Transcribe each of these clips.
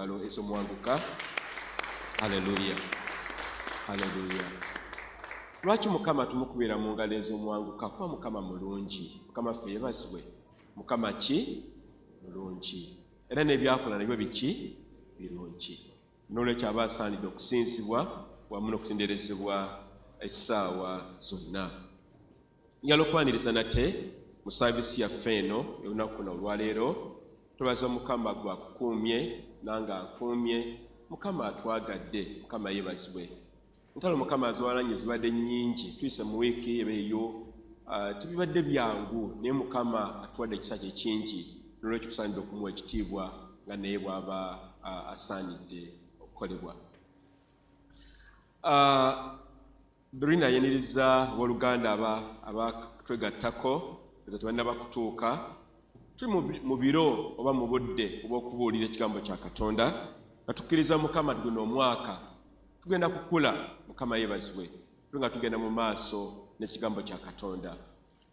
ngalo ez'omwanguka. Haleluya, haleluya. Lwaki Mukama tumukubira mu ngalo ez'omwanguka? Kuba Mukama mulungi. Mukama ffe yebazibwe. Mukama ki mulungi, era n'ebyakola nabyo biki birungi. N'olwekyo aba asaanidde okusinzibwa wamu n'okutenderezebwa essaawa zonna. Njagala okwaniriza nate mu saaviisi yaffe eno olunaku luno olwaleero. Twebaza Mukama gwe akukuumye nange ankuumye. Mukama atwagadde. Mukama yeebazibwe. Entalo Mukama azwalanye zibadde nnyingi. Tuyise mu wiiki eba eyo, tebibadde byangu, naye Mukama atuwadde ekisa kye kingi. N'olwekyo tusaanidde okumuwa ekitiibwa nga naye bw'aba asaanidde okukolebwa. Doreen ayaniriza abooluganda abatwegattako eza tebannaba kutuuka. Tuli mu biro oba mu budde obw'okubuulira ekigambo kya Katonda nga tukkiriza Mukama guno omwaka tugenda kukula. Mukama yeebazibwe, tube nga tugenda mu maaso n'ekigambo kya Katonda.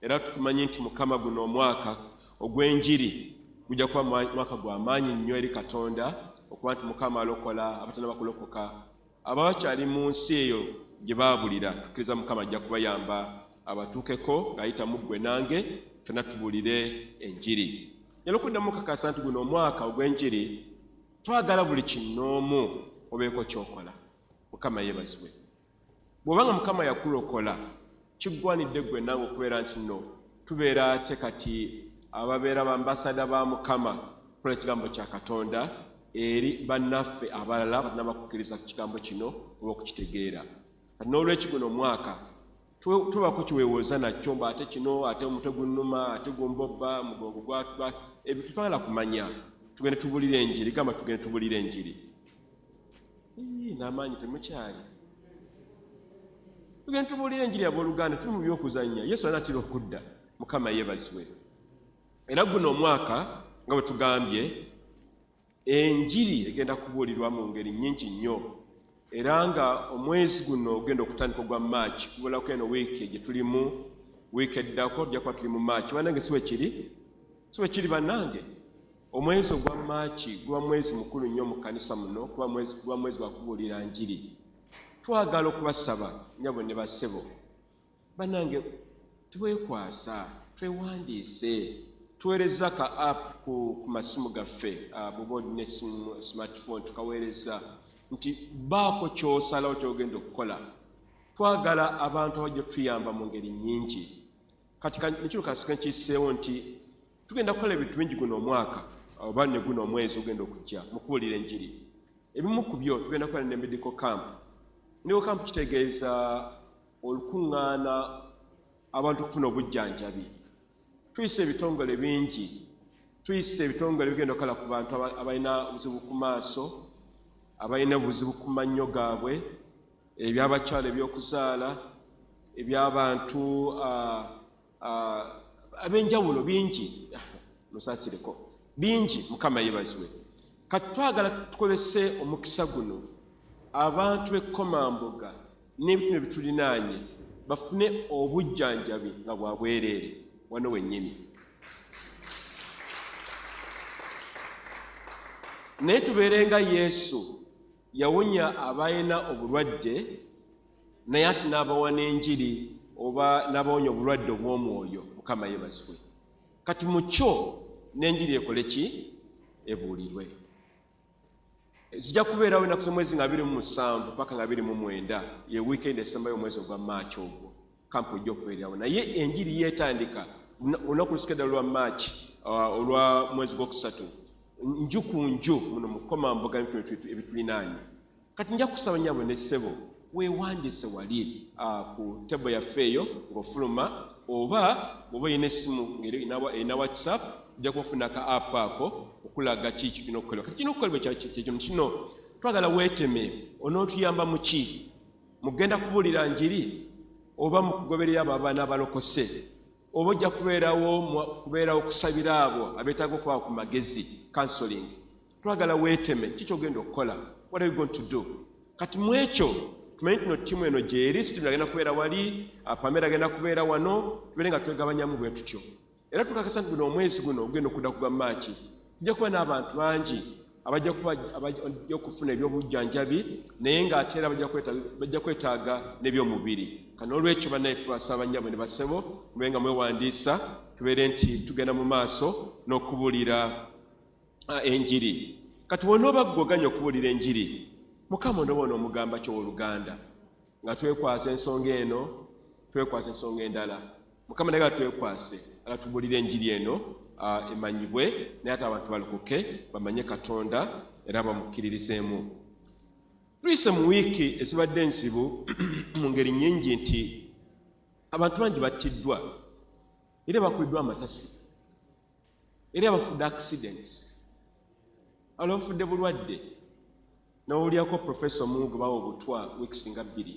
Era tukimanyi nti Mukama guno omwaka ogw'enjiri gujja kuba mwaka gwa maanyi nnyo eri Katonda, okuba nti Mukama alokola abatannaba kulokoka, aba bakyali mu nsi eyo gye baabulira. Tukkiriza Mukama ajja kubayamba abatuukeko ng'ayita mu ggwe nange, ffenna tubuulire enjiri. Era okuddamu okakasa nti guno omwaka ogw'enjiri twagala buli kinnoomu obeeko ky'okola. Mukama yeebazibwe. Bw'oba nga Mukama yakulokola, kiggwanidde ggwe nange okubeera nti nno tubeera ate kati ababeera bambasada ba Mukama okukola ekigambo kya Katonda eri bannaffe abalala abatannaba kukkiriza ku kigambo kino oba okukitegeera. Kati n'olwekyo guno omwaka tubako kyeweewooza nakyo mbu ate kino, ate omutwe gunnuma, ate gumbobba, omugongo gwa ebyo tetwagala kumanya. Tugende tubuulire enjiri, gamba tugende tubuulire enjiri. N'amaanyi temukyali. Tugenda tubuulira enjiri abooluganda, tuli mu by'okuzannya. Yesu anaatera okudda. Mukama yeebazibwe. Era guno omwaka nga bwe tugambye, enjiri egenda kubuulirwa mu ngeri nnyingi nnyo, era nga omwezi guno ogenda okutandika ogwa March, kubulako eno wiiki gye tulimu, wiiki eddako tujja kuba tuli mu March. Bannange si bwe kiri? Si bwe kiri bannange? Omwezi ogwa Maaki guba mwezi mukulu nnyo mu kkanisa muno kuba mwezi guba mwezi gwa kubuulira njiri. Twagala okubasaba nnyabo ne bassebo, bannange twekwasa, twewandiise, tuweerezza ka app ku, ku masimu gaffe, bw'oba olina essimu smartphone tukaweerezza nti baako ky'osalawo ky'ogenda okukola. Twagala abantu abajja otuyamba mu ngeri nnyingi. Kati nekino kasooke nkiyiseewo nti tugenda kukola ebintu bingi guno omwaka oba ne guno omwezi ogenda okujja mu kubuulira enjiri. Ebimu ku byo tugenda kukola ne medical camp. Medical camp kitegeeza olukuŋŋaana abantu okufuna obujjanjabi. Tuyise ebitongole bingi, tuyise ebitongole ebigenda okukola ku bantu abalina obuzibu ku maaso, abalina obuzibu ku mannyo gaabwe, eby'abakyala eby'okuzaala, eby'abantu ab'enjawulo bingi, musaasireko bingi. Mukama yeebazibwe. Kati twagala tukozese omukisa guno abantu b'e Komamboga n'ebitundu ebitulinaanye bafune obujjanjabi nga bwa bwereere wano wennyini. Naye tubeere nga Yesu yawonya abalina obulwadde, naye ate n'abawa n'enjiri oba n'abawonya obulwadde obw'omwoyo. Mukama yeebazibwe. Kati mu kyo n'enjiri ekole ki? Ebuulirwe. Zijja kubeerawo ennaku z'omwezi nga 27 paka nga 29, ye wiikendi esembayo omwezi ogwa Maaki ogwo kampu ejja okubeererawo. Naye enjiri yeetandika olunaku lusukira ddala olwa Maaki, olwa mwezi gwokusatu, nju ku nju muno mu Komamboga n'ebitundu ebitulinaanye. Kati nja kusaba nnyabo ne ssebo weewandiise wali ku table yaffe eyo ng'ofuluma, oba bw'oba olina essimu ng'erina WhatsApp ojja kuba ofuna ka app ako okulaga ki kirina okukolebwa. Kati kirina okukolebwa kye kino kino, twagala weeteme, onootuyamba mu ki? Mu kugenda kubuulira njiri oba mu kugoberera abo abaana abalokose, oba ojja kubeerawo kubeerawo okusabira abo abeetaaga okubawa ku magezi, counseling. Twagala weeteme ki ky'ogenda okukola, what are you going to do? Kati mu ekyo tumanyi nti no ttiimu eno gyeri, Steven agenda kubeera wali, Pamela agenda kubeera wano, tubeere nga twegabanyamu bwe tutyo. Era tukakasa nti guno omwezi guno ogenda okudda ku gwa Maaki tujja kuba n'abantu bangi Abajja kuba abajja okufuna eby'obujjanjabi, naye ng'ate era bajja kwetaaga n'ebyomubiri. Kano olwekyo bannaye tubasaba nnyabo ne basebo mube nga mwewandiisa, tubeere nti tugenda mu maaso n'okubuulira enjiri. Kati bw'onooba ggwe oganye okubuulira enjiri, Mukama onooba onoomugamba ki ow'oluganda? Nga twekwasa ensonga eno, twekwasa ensonga endala. Mukama naye twekwase, alatubuulira enjiri eno emanyibwe, naye ate abantu balokoke, bamanye Katonda era bamukkiririzeemu. Tuyise mu wiiki ezibadde enzibu mu ngeri nnyingi nti abantu bangi battiddwa, era bakubiddwa amasasi, era bafudde accidents, abalala bafudde bulwadde. Nawulyako professor omu gwe bawa obutwa weeks nga 2,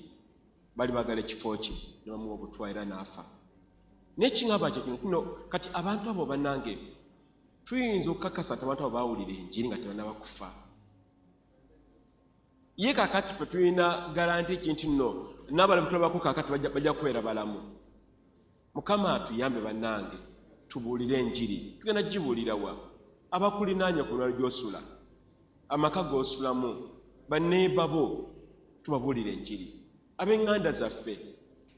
bali baagala ekifo kye ne bamuwa obutwa era n'afa. Naye kiŋŋamba kye kino kino, kati abantu abo bannange tuyinza okukakasa nti abantu abo baawulira enjiri nga tebannaba kufa. Ye kaakati ffe tulina guarantee ki nti nno n'abalala betulabako kaakati bajja kubeera balamu? Mukama atuyambe bannange, tubuulire enjiri. Tugenda gibuulira wa? Abakulinaanye ku lwalo gy'osula, amaka g'osulamu, banneeba bo, tubabuulire enjiri. Ab'eŋŋanda zaffe,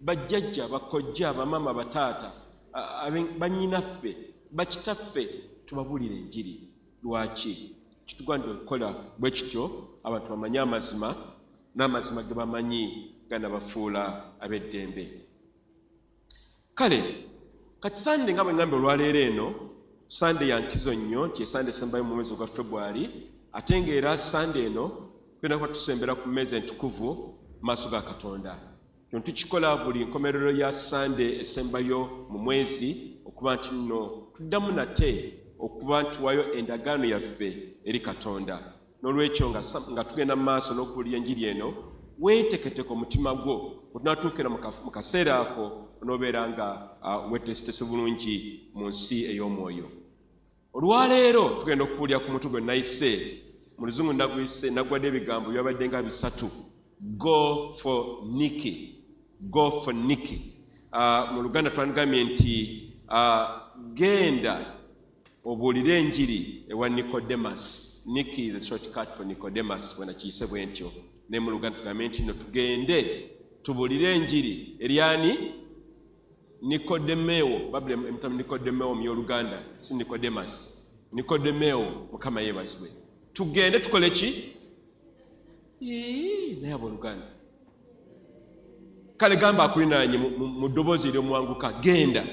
bajjajja, bakojja, bamaama, bataata, bannyinaffe, bakitaffe, tubabuulire enjiri. Lwaki kitugwanidde okukola bwe kityo? Abantu bamanye amazima, n'amazima ge bamanyi ganabafuula ab'eddembe. Kale kati Sande, nga bwe ngambye, olwaleero eno Sande ya nkizo nnyo nti esande esembayo mu mwezi ogwa Febwali, ate ng'era Sande eno tulina kuba tusembera ku mmeeza entukuvu mu maaso ga Katonda. Kino tukikola buli nkomerero ya Sande esembayo mu mwezi, okuba nti nno tuddamu nate okuba ntuwayo endagaano yaffe eri Katonda. N'olwekyo nga tugenda mu maaso n'okubuulira enjiri eno, weeteketeke omutima gwo, wetunaatuukira mu kaseera ako onoobeera nga weeteeseteese bulungi mu nsi ey'omwoyo. Olwaleero tugenda okubuulira ku mutwe gwe nayise mu Luzungu, naguyise, nagwadde ebigambo byabadde nga bisatu: "Go for Nicky", "Go for Nicky". Mu Luganda twandigambye nti genda obuulire enjiri ewa Nicodemus. Nicky is a shortcut for Nicodemus, bwe nakiyise bwe ntyo. Naye mu Luganda tugambe nti no tugende tubuulire enjiri eryani? Nikodemeo. Babuli emutamu Nikodemeo mu y'Oluganda, si Nicodemus, Nikodemeo. Mukama yeebazibwe. Tugende tukole ki? Naye abooluganda, kale gamba akulinaanye mu ddoboozi ery'omwanguka: genda,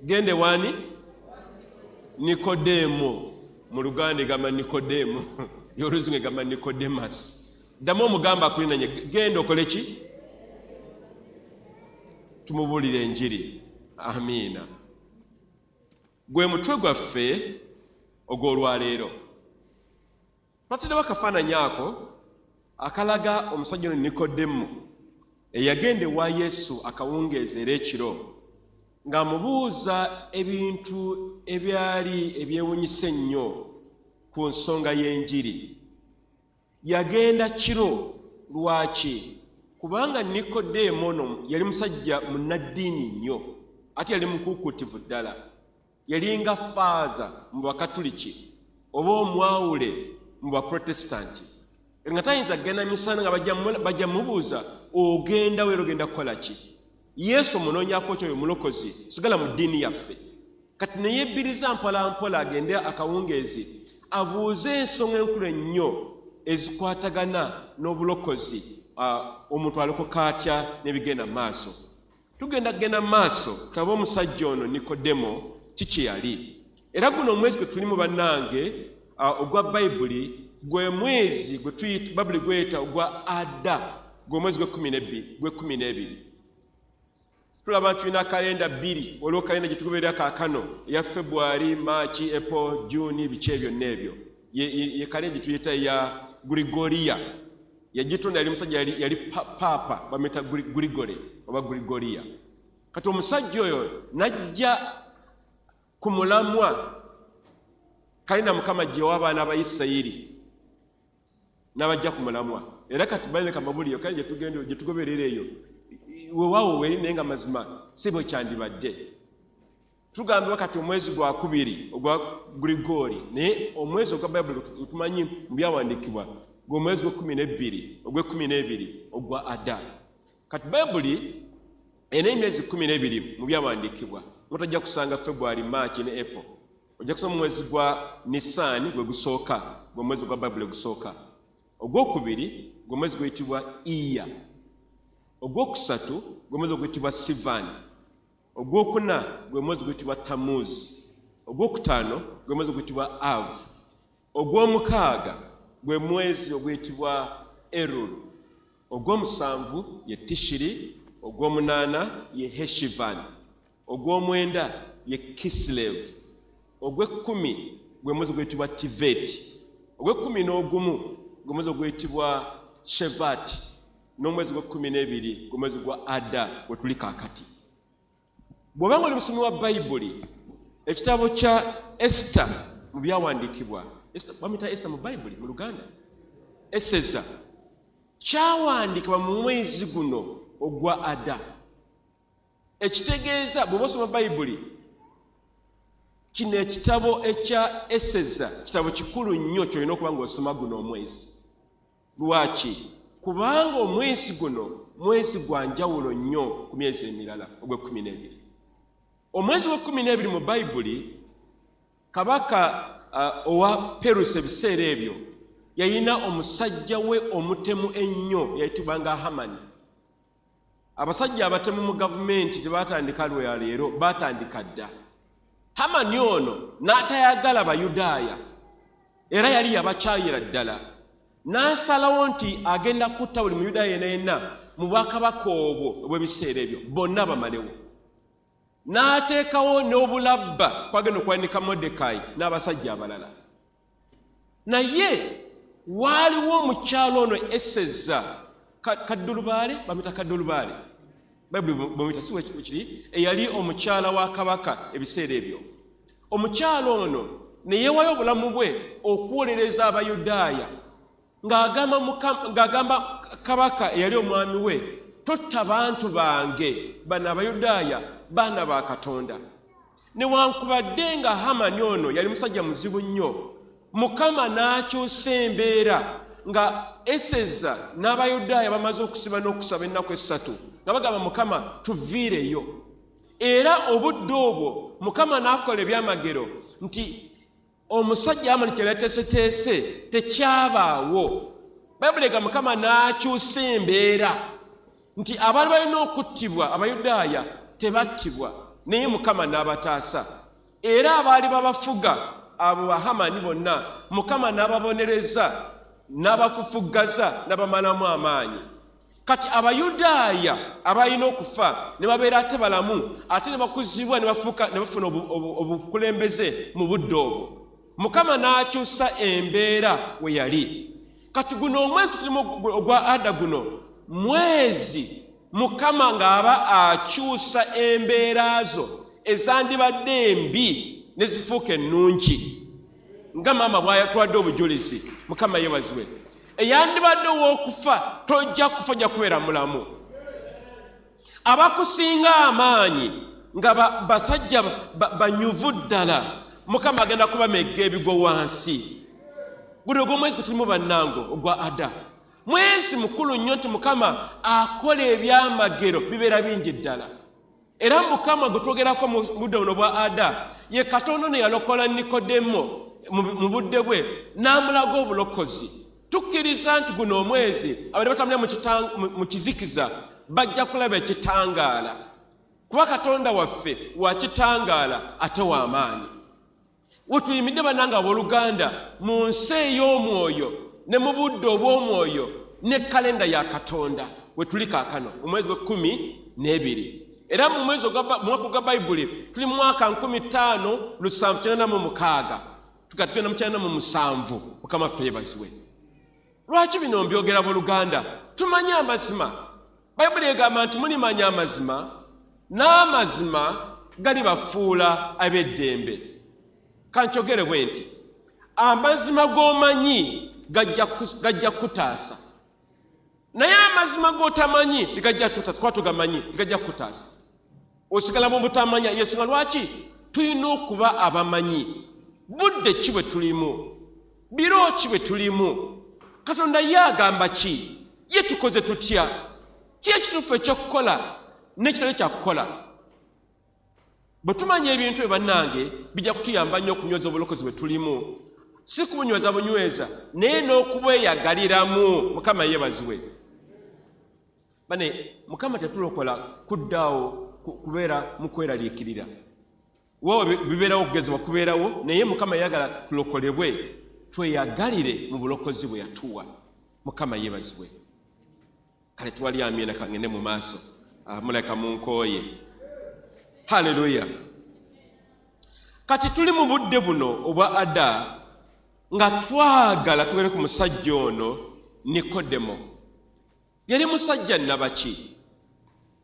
genda ewaani? Nikodemo. Mu Luganda egamba Nikodemo, y'Oluzungu egamba Nicodemus. Ddamu omugamba akulinanye: genda okole ki? Tumubuulire enjiri. Amiina. Gwe mutwe gwaffe ogw'olwaleero. Twataddewo akafaananyi ako akalaga omusajja ono Nikodemu eyagenda ewa Yesu akawungeezi era ekiro, ng'amubuuza ebintu ebyali ebyewunyisa ennyo ku nsonga y'enjiri. Yagenda kiro lwaki? Kubanga Nikodemu ono yali musajja munnaddiini nnyo, ate yali mukuukuutivu ddala. Yalinga faaza mu Bakatuliki oba omwawule mu Baprotestanti, nga tayinza kugenda misana nga bajja mubuuza, "Ogenda weera ogenda kukola ki? Yesu omunoonyako ki? Oyo mulokozi? Sigala mu ddiini yaffe." Kati neyebbiriza mpola mpola agende akawungeezi abuuze ensonga enkulu ennyo ezikwatagana n'obulokozi, omuntu alokoka atya n'ebigenda mu maaso. Tugenda kugenda mu maaso tulabe omusajja ono Nikodemo kiki yali. Era guno omwezi gwe tulimu bannange ogwa Bayibuli, gwe mwezi gwe Bayibuli gweyita ogwa Ada, gwe omwezi gw'e 12. Tulaba nti tulina kalenda bbiri. Waliwo kalenda gye tugoberera kaakano eya February, March, April, June, biki byonna ebyo. Ye kalenda gye tuyita eya Grigoria. Yagitonda yali musajja, yali paapa, bamuyita Grigore oba Grigoria. Kati omusajja oyo najja ku mulamwa kalina Mukama gyewa abaana ba Isirayiri n'abajja ku mulamwa. Era kati baleka mabuliyo kale gyetugenda gyetugoberera eyo, weewaawo weri, naye nga mazima si bwe kyandibadde. Tugambibwa kati omwezi gwakubiri ogwa Grigori, naye omwezi ogwa Bayibuli gwetumanyi mu byawandiikibwa gw'omwezi gw'ekkumi n'ebbiri, ogw'ekkumi n'ebiri ogwa Ada. Kati Bayibuli erina emyezi 12 mu byawandiikibwa, nga tojja kusanga February, March ne April. Ojja kusanga omwezi gwa Nisan gwe gusooka, gwe mwezi gwa Bayibuli ogusooka. Ogwokubiri gwe mwezi guyitibwa Iya. Ogwokusatu gwe mwezi oguyitibwa Sivan. Ogwokuna gwe mwezi guyitibwa Tamuz. Ogwokutaano gwe mwezi oguyitibwa Av. Ogwomukaaga gwe mwezi oguyitibwa Erul. Ogw'omusanvu ye Tishiri. Ogw'omunaana ye Heshivan. Ogw'omwenda ye Kislev. Ogw'ekkumi gwe mwezi oguyitibwa Tiveti. Ogw'ekkumi n'ogumu gwe mwezi oguyitibwa Shevat. N'omwezi gw'ekkumi n'ebiri gwe mwezi gwa Ada, we tuli kaakati. Bw'obanga oli musomi wa Bayibuli, ekitabo kya Esita mu byawandiikibwa, bamuyita Esita mu Bayibuli, mu Luganda Eseza, kyawandiikibwa mu mwezi guno ogwa Ada. Ekitegeeza, bw'oba osoma Bayibuli, kino ekitabo ekya Eseza kitabo kikulu nnyo kyolina okuba ng'osoma guno omwezi. Lwaki? Kubanga omwezi guno mwezi gwa njawulo nnyo ku myezi emirala, ogw'ekkumi n'ebiri. Omwezi gw'ekkumi n'ebiri mu Bayibuli, kabaka owa Perusi ebiseera ebyo yalina omusajja we omutemu ennyo yayitibwanga Hamani. Abasajja abatemu mu gavumenti tebatandika lwa leero, batandika dda. Hamani ono n'atayagala Bayudaaya, era yali yabakyayira ddala, n'asalawo nti agenda kutta buli Muyudaaya yenna yenna mu bwakabaka obwo obw'ebiseera ebyo, bonna bamalewo. N'ateekawo n'obulabba kwagenda okuwanika Modekayi n'abasajja abalala. Naye waaliwo omukyalo ono Eseza Kaddulubaale, bamuyita Kaddulubaale, Bayibuli bwemuyita, si bwekiri? Eyali omukyala wa kabaka ebiseera ebyo. Omukyala ono ne yeewayo obulamu bwe okuwolereza Abayudaaya, ng'agamba kabaka eyali omwami we, "Totta bantu bange bano Abayudaaya, baana ba Katonda." Newankubadde nga Hamani ono yali musajja muzibu nnyo, Mukama n'akyusa embeera nga Eseza n'Abayudaaya bamaze okusiba n'okusaba ennaku 3, nga bagamba, "Mukama, tuviireyo." Era obudde obwo Mukama n'akola ebyamagero nti omusajja Hamani kye yateeseteese tekyabaawo. Bayibuli ega Mukama n'akyusa embeera nti abaali balina okuttibwa, Abayudaaya, tebattibwa, naye Mukama n'abataasa. Era abaali babafuga abo Bahamani bonna, Mukama n'ababonereza, n'abafufuggaza, n'abamalamu amaanyi. Kati Abayudaaya abalina okufa ne babeera ate balamu, ate ne bakuzibwa, ne bafuuka, ne bafuna obukulembeze mu budde obwo. Mukama n'akyusa embeera we yali. Kati guno omwezi tulimu ogwa Ada, guno mwezi Mukama ng'aba akyusa embeera zo ezandibadde embi ne zifuuka ennungi, nga maama bw'ayatwadde obujulizi. Mukama yeebazibwe. Eyandibadde ow'okufa, tojja kufa, ojja kubeera mulamu. Abakusinga amaanyi nga basajja banyuvu ddala, Mukama agenda kubamegga ebigwo wansi. Guno ogw'omwezi gwe tulimu, bannango, ogwa Ada, mwezi mukulu nnyo nti Mukama akola ebyamagero bibeera bingi ddala. Era Mukama gwe twogerako mu budde buno bwa Ada ye Katonda ono yalokola Nikodemo mu budde bwe n'amulaga obulokozi. Tukkiriza nti guno omwezi abadde batambulira mu kizikiza bajja kulaba ekitangaala, kuba Katonda waffe wa kitangaala ate w'amaanyi. Wetuyimidde, bannange abooluganda, mu nsi ey'omwoyo ne mu budde obw'omwoyo ne kalenda ya Katonda, we tuli kaakano mu mwezi gw'ekkumi n'ebiri, era mu mwezi mwaka ogwa Bayibuli tuli mu mwaka 5786, tuga tugenda mu 97. Mukama ffe yebazibwe. Lwaki bino mbyogera, booluganda? Tumanyi amazima. Bayibuli egamba nti mulimanya amazima, n'amazima galibafuula ab'eddembe. Kankyogere bwe nti, amazima g'omanyi gajja kutaasa, naye amazima g'otamanyi tegajja kutaasa, kuba tugamanyi tegajja kutaasa, osigala mu butamanya. Yensonga lwaki Tulina okuba abamanyi budde ki bwe tulimu, biro ki bwe tulimu, Katonda ye agamba ki, ye tukoze tutya, ki ekituufu eky'okukola n'ekitali kya kukola. Bwe tumanya ebintu ebyo bannange, bijja kutuyamba nnyo okunyweza obulokozi bwe tulimu, si kubunyweza bunyweza naye n'okubweyagaliramu. Mukama yeebazibwe. Bane, Mukama tetulokola kuddaawo kubeera mu kweraliikirira. Waawo bibeerawo, okugezebwa kubeerawo, naye Mukama yayagala tulokolebwe, tweyagalire mu bulokozi bwe yatuwa. Mukama yeebazibwe. Kale tuwali amiina, kangende mu maaso. Muleka munkooye. Haleluya. Kati tuli mu budde buno obwa Ada nga twagala tugende ku musajja ono Nikodemo. Yali musajja nnabaki?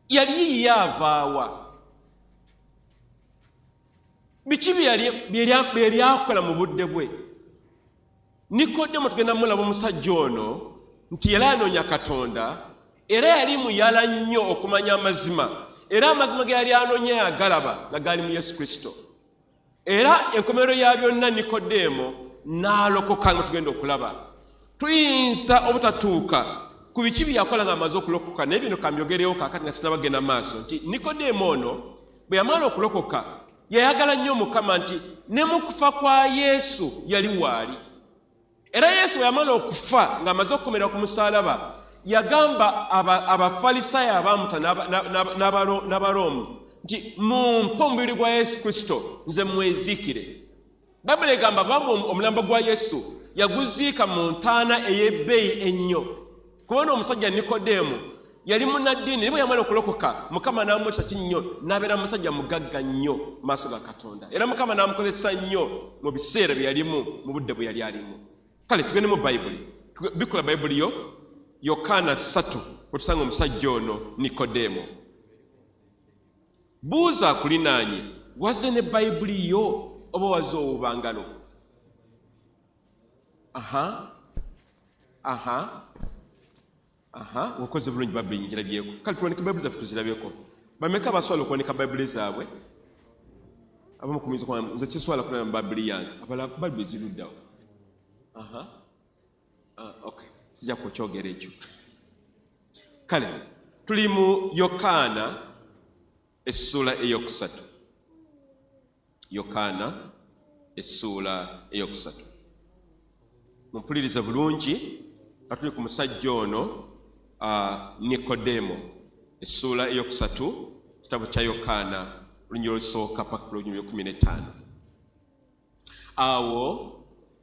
Yali ye avaawa? Biki bye yali akola mu budde bwe? Nikodemo tugenda mulaba omusajja ono nti yali anoonya Katonda, era yali muyala nnyo okumanya amazima, era amazima ge yali anoonya yagalaba nga gali mu Yesu Kristo. Era enkomerero ya byonna Nikodemo n'alokoka, nga tugenda okulaba. Tuyinza obutatuuka ku biki bye yakola ng'amaze okulokoka, naye bino kambyogerewo kaakati nga sinnabagenda maaso, nti Nikodemo ono bwe yamala okulokoka yayagala nnyo Mukama, nti ne mu kufa kwa Yesu yali waali. Era Yesu bwe yamala okufa ng'amaze okukomerera ku musaalaba, yagamba Abafalisaayo abaamuta n'Abaroomu nti mumpe omubiri gwa Yesu Kristo nze mweziikire. Bayibuli egamba bamu omulambo gwa Yesu yaguziika mu ntaana ey'ebbeeyi ennyo. Kubona omusajja Nikodeemu yali munnaddiini, naye bwe yamala okulokoka Mukama n'amuwa ki nnyo, n'abeera musajja mugagga nnyo mu maaso ga Katonda, era Mukama n'amukozesa nnyo mu biseera bye yalimu, mu budde bwe yali alimu. Kale tugende mu Bayibuli, bikkula Bayibuli yo Yokaana 3 wetusanga omusajja ono Nikodeemo. Buuza akulinaanye, wazze ne Bayibuli yo oba wazze owuba ngalo? Aha, aha, aha, okoze bulungi, Bayibuli ngirabyeko. Kale tuwanike Bayibuli zaffe tuzirabyeko. Bameka abasobola okuwanika Bayibuli zaabwe? Abamu kumuyinza kuba nze sisobola kulaba mu Bayibuli yange, abalala Bayibuli ziruddawo. Aha, okay, sijja kukyogera ekyo. Kale tuli mu Yokaana essuula 3. Yokaana essuula 3. Mumpulirize bulungi, nga tuli ku musajja ono Nikodemo. Essuula 3, kitabo kya Yokaana, olunyiriri olusooka paka ku lunyiriri 15. Awo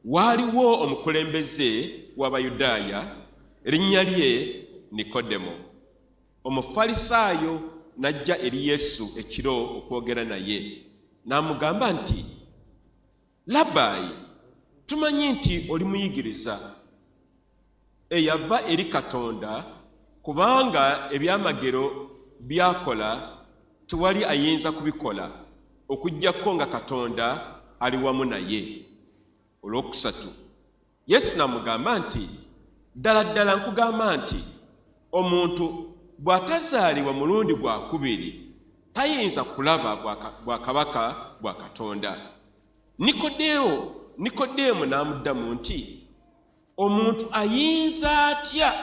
waaliwo omukulembeze w'Abayudaaya, erinnya lye Nikodemo, Omufalisaayo, n'ajja eri Yesu ekiro okwogera naye, n'amugamba nti, Labbayi, tumanyi nti oli muyigiriza eyava eri Katonda, kubanga ebyamagero by'akola tewali ayinza kubikola okuggyako nga Katonda ali wamu naye. Olwokusatu Yesu n'amugamba nti, Ddala ddala nkugamba nti omuntu bw'atazaalibwa mulundi gwa kubiri tayinza kulaba bwakabaka bwa Katonda. Nikodeemo n'amuddamu nti, Omuntu ayinza atya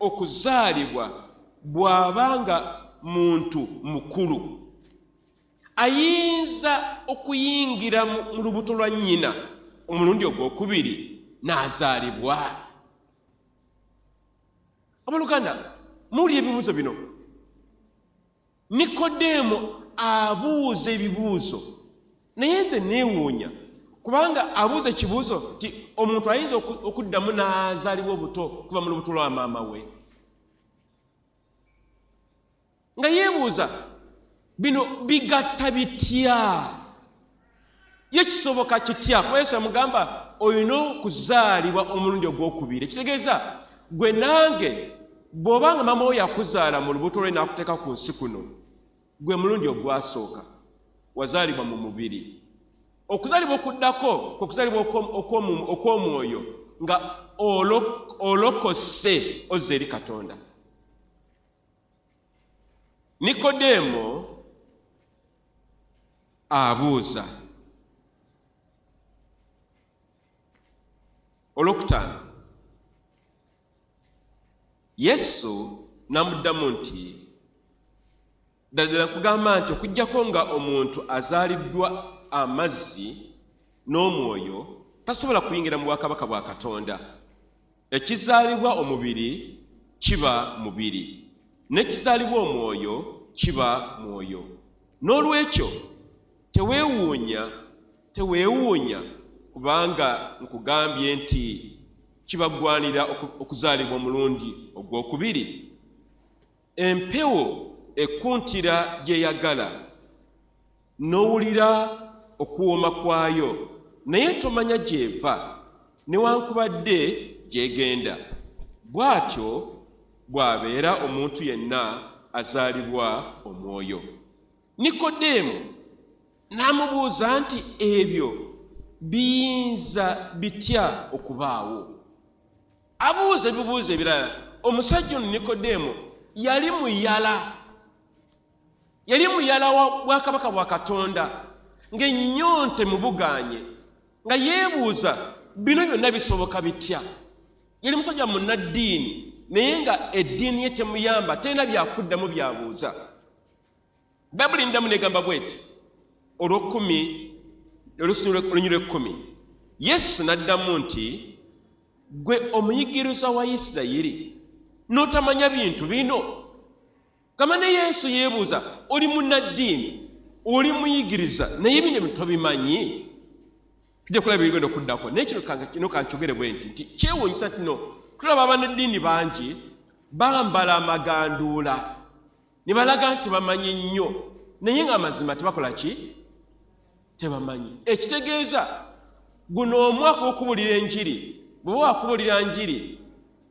okuzaalibwa bw'aba nga muntu mukulu? Ayinza okuyingira mu lubuto lwa nnyina omulundi ogwokubiri n'azaalibwa? Abooluganda, muwulira ebibuuzo bino? Nikodeemo abuuza ebibuuzo, naye nze neewuunya kubanga abuuza ekibuuzo nti omuntu ayinza okuddamu n'azaalibwa obuto kuva mu lubuto lwa maama we, nga yeebuuza bino bigatta bitya, ye kisoboka kitya? Kuba Yesu yamugamba olina okuzaalibwa omulundi ogwokubiri, ekitegeeza gwe nange bw'oba nga maama wo yakuzaala mu lubuto lwe n'akuteeka ku nsi kuno, gwe mulundi ogwasooka wazaalibwa mu mubiri. Okuzaalibwa okuddako kwe kuzaalibwa okw'omwoyo, nga olokose ozza eri Katonda. Nikodeemo Abuuza. Olwokutaano, Yesu n'amuddamu nti, Ddala ddala nkugamba nti okuggyako nga omuntu azaaliddwa amazzi n'omwoyo, tasobola kuyingira mu bwakabaka bwa Katonda. Ekizaalibwa omubiri kiba mubiri, n'ekizaalibwa omwoyo kiba mwoyo. N'olwekyo teweewuunya, teweewuunya kubanga nkugambye nti kibagwanira okuzaalibwa omulundi ogw'okubiri. Empewo ekuntira gy'eyagala, n'owulira okuwooma kwayo, naye tomanya gy'eva newankubadde gy'egenda. Bw'atyo bw'abeera omuntu yenna azaalibwa Omwoyo. Nikodeemu n'amubuuza nti, Ebyo biyinza bitya okubaawo? Abuuza ebibuuzo ebirala. Omusajja ono Nikodeemo yali muyala, yali muyala wa bwakabaka bwa Katonda, ng'ennyonta emubugaanye, nga yeebuuza bino byonna bisoboka bitya. Yali musajja munnaddiini, naye nga eddiini ye temuyamba, terina byakuddamu byabuuza. Bayibuli nddamu negamba bweti olwokumi olunywi lw'ekkumi, Yesu n'addamu nti, Ggwe omuyigiriza wa Isirayiri n'otamanya bintu bino? Gamba ne Yesu yeebuuza, oli munnaddiini, oli muyigiriza, naye bino ebintu tobimanyi? Tujja kulaba ebigenda okuddako, naye kino kankyogere bwe nti nti kyewuunyisa nti no tulaba abannaddiini bangi bambala amaganduula ne balaga nti bamanyi nnyo, naye nga amazima tebakola ki? Tebamanyi. Ekitegeeza guno omwaka gw'okubulira enjiri, bw'oba wakubulira njiri,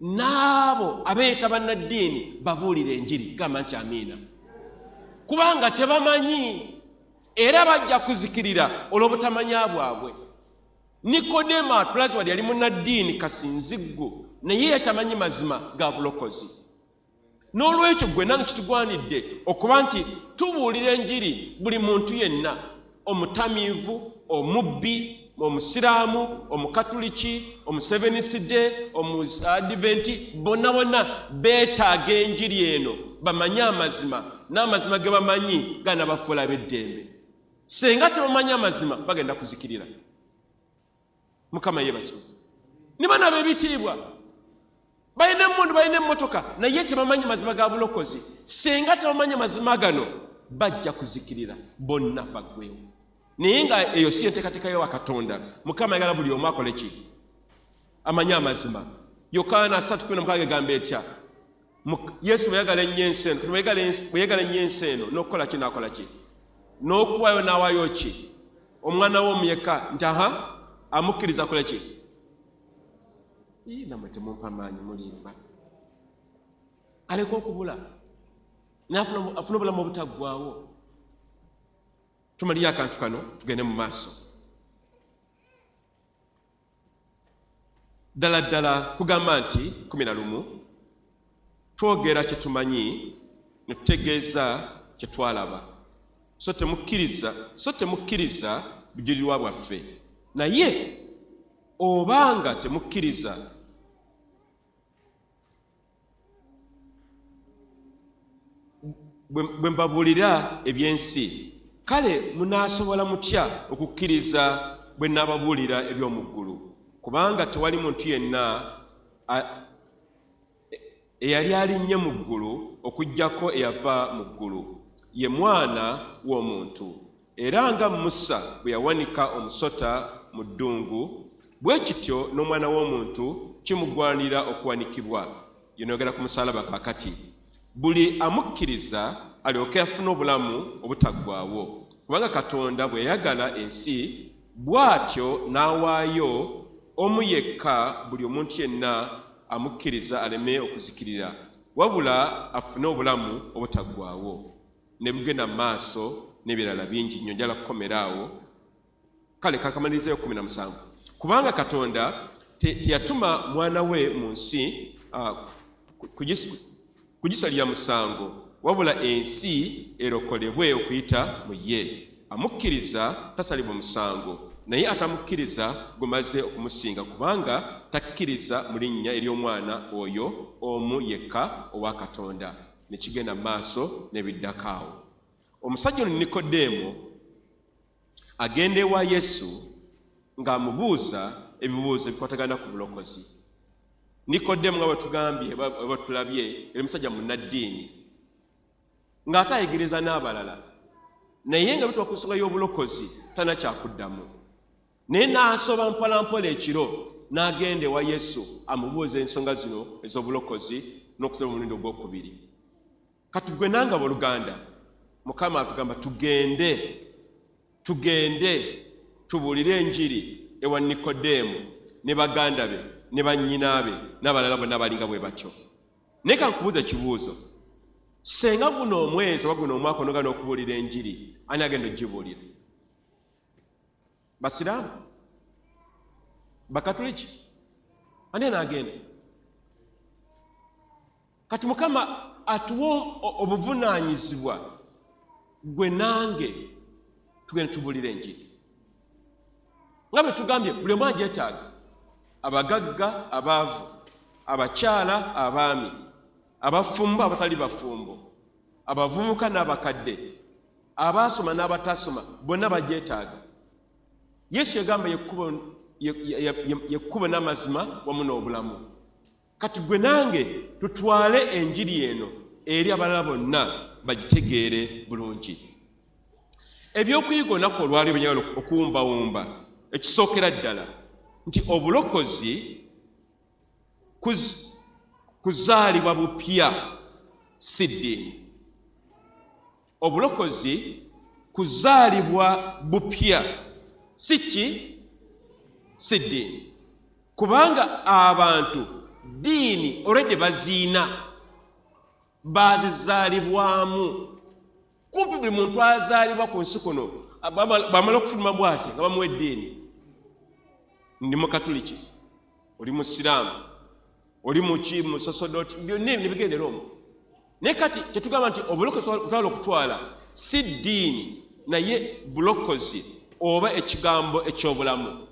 n'abo abeeyita bannaddiini babuulira enjiri. Gamba nti amiina, kubanga tebamanyi era bajja kuzikirira olw'obutamanya bwabwe. Nikodemo atulaze wadde yali munnaddiini kasinziggu, naye yatamanyi mazima ga bulokozi. N'olwekyo ggwe nange kitugwanidde okuba nti tubuulira enjiri buli muntu yenna, omutamiivu, omubbi, omusiraamu, omukatuliki, omuseveniside, omuadiventi, bonna bonna beetaaga enjiri eno bamanye amazima, n'amazima ge bamanyi ganabafuula b'eddembe. Singa tebamanyi amazima bagenda kuzikirira. Mukama yebazibwe. Ne bano ab'ebitiibwa balina emmundu, balina emmotoka, naye tebamanyi mazima ga bulokozi. Singa tebamanyi mazima gano bajja kuzikirira bonna baggwewo. Naye nga eyo si enteekateeka ya Katonda. Mukama ayagala buli omu akole ki? Amanye amazima. Yokaana 3:16 egamba etya? Yesu bwe yagala ennyo ensi eno, bwe yagala ennyo ensi eno, n'okukola ki? N'akola ki? N'okuwaayo, n'awaayo ki? Omwana we omu yekka, nti aha amukkiriza akole ki? Namwe temumpa maanyi, mulimba. Aleke okubula, n'afuna obulamu obutaggwaawo. Tumaliyo akantu kano tugende mu maaso. Ddala ddala kugamba nti 11 twogera kye tumanyi ne tutegeeza kye twalaba, so temukkiriza, so temukkiriza bujulirwa bwaffe. Naye obanga temukkiriza Bwe mbabuulira eby'ensi, kale munaasobola mutya okukkiriza bwe nnaababuulira eby'omu ggulu? Kubanga tewali muntu yenna eyali alinnye mu ggulu okuggyako eyava mu ggulu, ye Mwana w'omuntu. Era nga Musa bwe yawanika omusota mu ddungu, bwe kityo n'Omwana w'omuntu kimugwanira okuwanikibwa. Yonogera ku musaalaba kaakati, buli amukkiriza alyoke afune obulamu obutaggwaawo. Kubanga Katonda bwe yayagala ensi bw'atyo n'awaayo omu yekka buli omuntu yenna amukkiriza aleme okuzikirira, wabula afune obulamu obutaggwaawo. Ne bugenda mu maaso n'ebirala bingi nnyo. Njala kukomera awo. Kale kankamalirizeyo 17. Kubanga Katonda teyatuma mwana we mu nsi kugisalira musango, wabula ensi erokolebwe okuyita mu ye. Amukkiriza tasalibwa musango, naye atamukkiriza gumaze okumusinga, kubanga takkiriza mu linnya ery'Omwana oyo omu yekka owa Katonda. Ne kigenda mu maaso n'ebiddako awo. Omusajja ono Nikodeemo agenda ewa Yesu ng'amubuuza ebibuuzo ebikwatagana ku bulokozi. Nikodemu nga bwe tugambye bwe tulabye yali musajja munnaddiini ng'ate ayigiriza n'abalala, naye nga bituuka ku nsonga y'obulokozi talina kyakuddamu. Naye n'asoba mpolampola ekiro n'agenda ewa Yesu amubuuza ensonga zino ez'obulokozi n'okusaba omulundi ogwokubiri. Kati gwe nange abooluganda, Mukama atugamba tugende, tugende tubuulire enjiri ewa Nikodeemu ne baganda be ne bannyina be n'abalala bonna abalinga bwe batyo. Naye ka nkubuuze ekibuuzo, senga guno omwezi oba guno omwaka onogaana okubuulira enjiri, ani agenda okugibuulira? Basiraamu? Bakatuliki? Ani anaagenda? Kati Mukama atuwa obuvunaanyizibwa gwe nange tugenda tubuulira enjiri. Nga bwe tugambye, buli omu agyetaaga, abagagga, abaavu, abakyala, abaami, abafumbo, abatali bafumbo, abavubuka n'abakadde, abaasoma n'abatasoma, bonna bagyetaaga. Yesu yagamba yekkubo n'amazima wamu n'obulamu. Kati gwe nange tutwale enjiri eno eri abalala bonna bagitegeere bulungi. Ebyokuyiga olunaku olwaleero byenjagala okuwumbawumba, ekisookera ddala nti obulokozi kuzaalibwa bupya, si ddiini. Obulokozi kuzaalibwa bupya, si ki? Si ddiini. Kubanga abantu ddiini already baziina, baazizaalibwamu. Kumpi buli muntu azaalibwa ku nsi kuno bw'amala okufuluma bw'ati nga bamuwa eddiini. Ndi Mukatuliki, oli Musiraamu, oli muki, musosodoti, byonna ebyo ne bigendera omwo. Naye kati kyetugamba nti obulokozi twala okutwala si ddiini, naye bulokozi oba ekigambo eky'obulamu.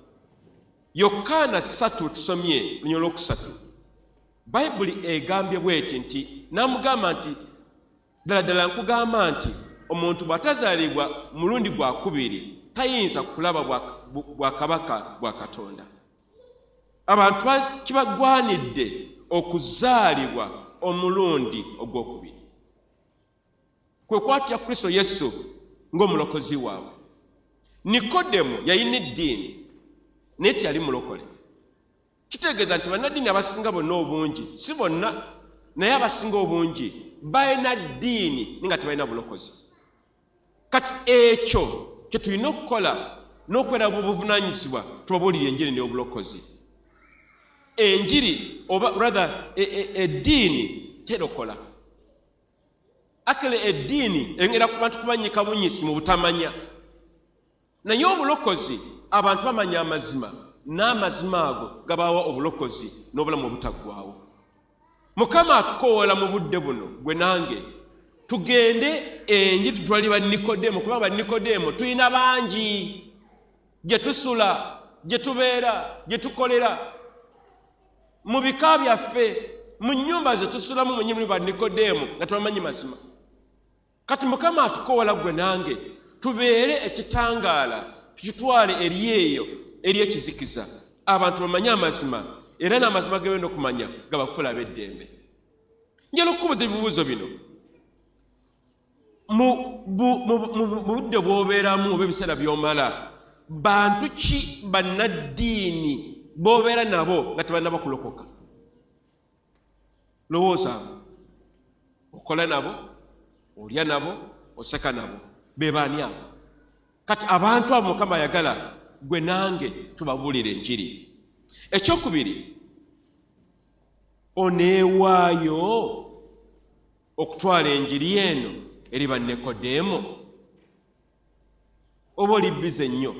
Yokaana 3 tusomye lunya olwokusatu, Bayibuli egambye bweti nti n'amugamba nti ddala ddala nkugamba nti omuntu bw'atazaalibwa mulundi gwa kubiri tayinza kulaba bwakabaka bwa Katonda. Abantu kibagwanidde okuzaalibwa omulundi ogwokubiri, kwe kwatya Kristo Yesu ng'omulokozi waabwe. Nikodemu yalina eddiini naye teyali mulokole. Kitegeeza nti bannaddiini abasinga bonna obungi, si bonna, naye abasinga obungi balina ddiini naye nga tebalina bulokozi. Kati ekyo kye tulina okukola n'okubeera buvunaanyizibwa tubabuulire enjiri n'obulokozi. Enjiri oba rather eddiini terokola. Akele eddiini eyongera ku bantu kubanyika bunyisi mu butamanya. Naye obulokozi abantu bamanya amazima, n'amazima ago gabawa obulokozi n'obulamu obutaggwaawo. Mukama atukowoola mu budde buno gwe nange tugende enjiri tutwalire ba Nikodemo, kubanga ba Nikodemo tulina bangi gye tusula, gye tubeera, gye tukolera, mu bika byaffe, mu nnyumba ze tusulamu mwennyini muli ba Nikodemo nga tebamanyi mazima. Kati Mukama atukowoola ggwe nange tubeere ekitangaala, tukitwale eri eyo eri ekizikiza, abantu bamanye amazima, era n'amazima ge bagenda okumanya gabafuule ab'eddembe. Njagala okukubuuza ebibuuzo bino. Mu budde bw'obeeramu oba ebiseera by'omala, bantu ki bannaddiini b'obeera nabo nga tebannaba kulokoka? Lowooza okola nabo, olya nabo, oseka nabo, be baani abo? Kati abantu abo Mukama ayagala gwe nange tubabuulire enjiri. Ekyokubiri, oneewaayo okutwala enjiri eno eri ba Nikodemo? Oba oli bize nnyo,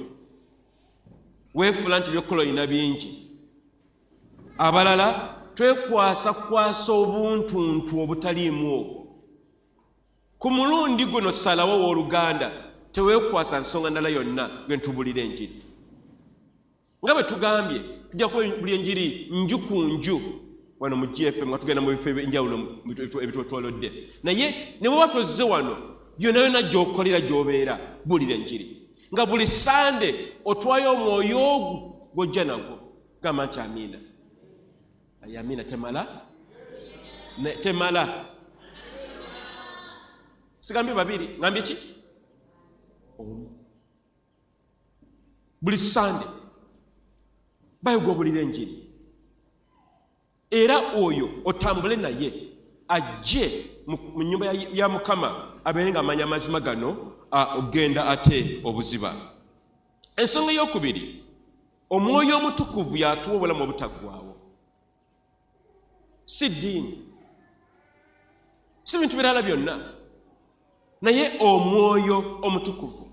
weefuula nti by'okukola olina bingi. Abalala twekwasa kwasa obuntuntu obutaliimu obwo. Ku mulundi guno salawo, ow'oluganda, Teweekwasa nsonga ndala yonna, gwe ntubulira enjiri. Nga bwe tugambye, tujja kuba buli enjiri nju ku nju wano mu GFM, nga tugenda mu bifo ebyenjawulo ebitwetolodde. Naye ne bw'oba tozze wano, yonna yonna gy'okolera, gy'obeera, buulira enjiri. Nga buli Sande otwayo omwoyo ogwo gw'ojja nagwo. Gamba nti amiina. Ayi amiina temala? Temala. Sigambye babiri, ngambye ki? Omu. Buli Sande bayo gw'obulira enjiri, era oyo otambule naye ajje mu nnyumba ya Mukama, abeere ng'amanya amazima gano, ogenda ate obuziba. Ensonga ey'okubiri, Omwoyo Omutukuvu y'atuwa obulamu obutaggwaawo, si ddiini, si bintu birala byonna, naye Omwoyo Omutukuvu.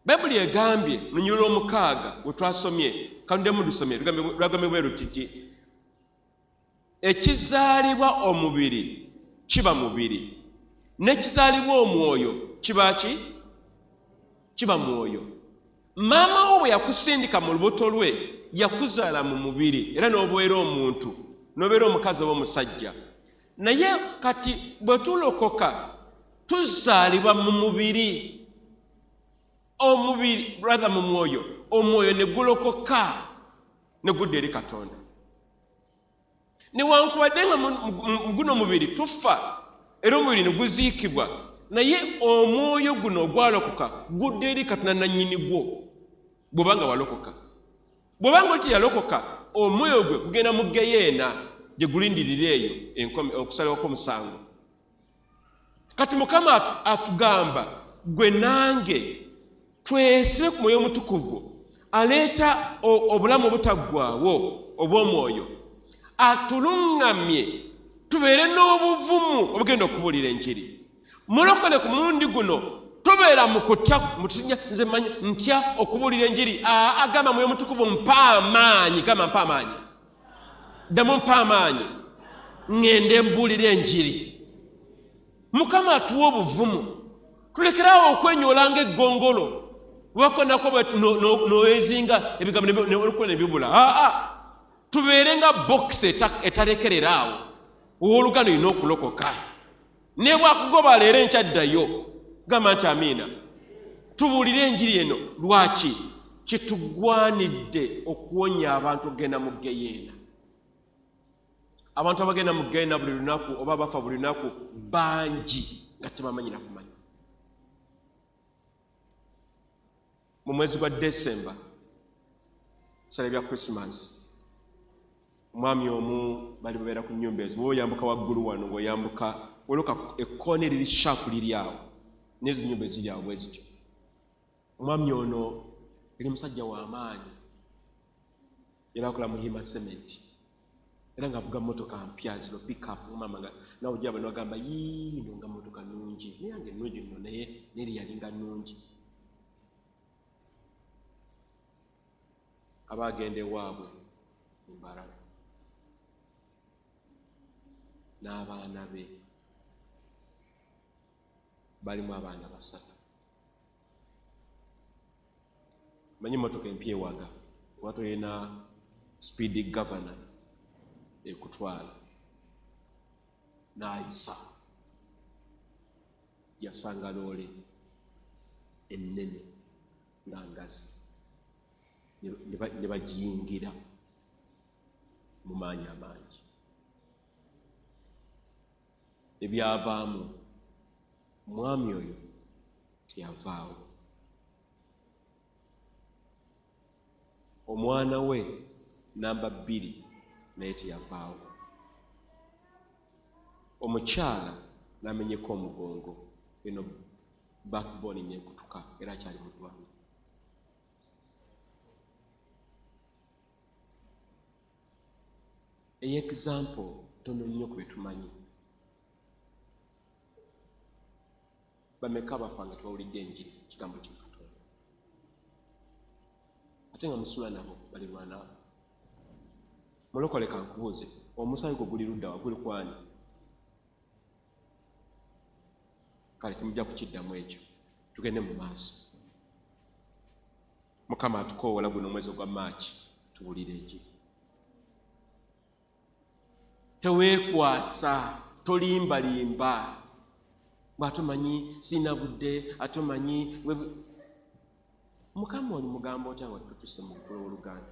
Bayibuli egambye mu lunyiriri lw'omukaaga we twasomye, kanudemu lusomye, lwagambye bwe luti nti ekizaalibwa omubiri kiba mubiri, n'ekizaalibwa omwoyo kiba ki? Kiba mwoyo. Maama wo bwe yakusindika mu lubuto lwe, yakuzaala mu mubiri, era n'obeera omuntu, n'obeera omukazi oba omusajja. Naye kati bwe tulokoka, tuzaalibwa mu mubiri, omubiri rather mu mwoyo, omwoyo ne gulokoka ne gudda eri Katonda. Newankubadde nga mu guno omubiri tufa era omubiri ne guziikibwa, naye omwoyo guno ogwalokoka gudda eri Katonda nannyini gwo. Bw'oba nga walokoka, bw'oba nga oli teyalokoka, omwoyo gwe gugenda mu geyeena gye gulindirira eyo okusalibwa kw'omusango. Kati Mukama atugamba gwe nange twesibe ku Mwoyo Omutukuvu aleeta obulamu obutaggwaawo obw'omwoyo, atuluŋŋamye tubeere n'obuvumu obugenda okubuulira enjiri. Mulokole ku mulundi guno tobeera mu kutya, mutinya, nze mmanyi ntya okubuulira enjiri. Agamba Mwoyo Omutukuvu, mpa amaanyi, gamba mpa amaanyi, ddamu mpa amaanyi ŋŋende mbuulire enjiri. Mukama atuwa obuvumu, tulekeraawo okwenyoola ng'eggongolo, wakonako nowezinga ebigambo ne bibula. Aa, tubeere nga bokisi etalekerera awo. Owooluganda, olina okulokoka, ne bwakugoba leero, enkyaddayo. Gamba nti amiina. Tubuulire enjiri eno. Lwaki kitugwanidde okuwonya abantu okugenda mu geyeena? Abantu abagenda mu geyeena buli lunaku oba bafa buli lunaku bangi nga tebamanyi na kumanya. Mu mwezi gwa Desemba, sala bya Christmas, omwami omu bali babeera ku nyumba ezo, bwoba oyambuka waggulu wano, ng'oyambuka waliwo ekkoona eriri sharp liri awo, n'ezo nyumba eziri awo bwe zityo. Omwami ono yali musajja w'amaanyi, yali akola mu Hima Cement, era ng'avuga mmotoka mpya zino pickup. Mama nga nawe ojja bano bagamba, yiino nga mmotoka nnungi, naye yange nnungi nno, naye neri yalinga nnungi. Aba agenda ewaabwe Mbarara n'abaana be, balimu abaana basatu. Manyi emmotoka empya ewaga kuba tolina speed governor ekutwala, n'ayisa yasanga loole ennene nga ngazi, ne bagiyingira mu maanyi amangi. Ebyavaamu, omwami oyo teyavaawo, omwana we namba 2 naye teyavaawo, omukyala n'amenyeka omugongo, eno backbone nekutuka, era akyali mu ddwaliro. Eyo example tono nnyo ku betumanyi. Bameka bafa nga tebawulidde enjiri, kigambo kya Katonda, ate nga musula nabo, balirwana? Mulokole, kankubuuze, omusaayi gwo guli ludda wa? Guli kwani? Kale temujja kukiddamu ekyo. Tugende mu maaso. Mukama atukoowola guno omwezi ogwa Maaki tubuulire enjiri. Teweekwasa, tolimbalimba bw'atomanyi sirina budde, atomanyi Mukama oli mugamba otya nga tutuse mu lukula oluganda.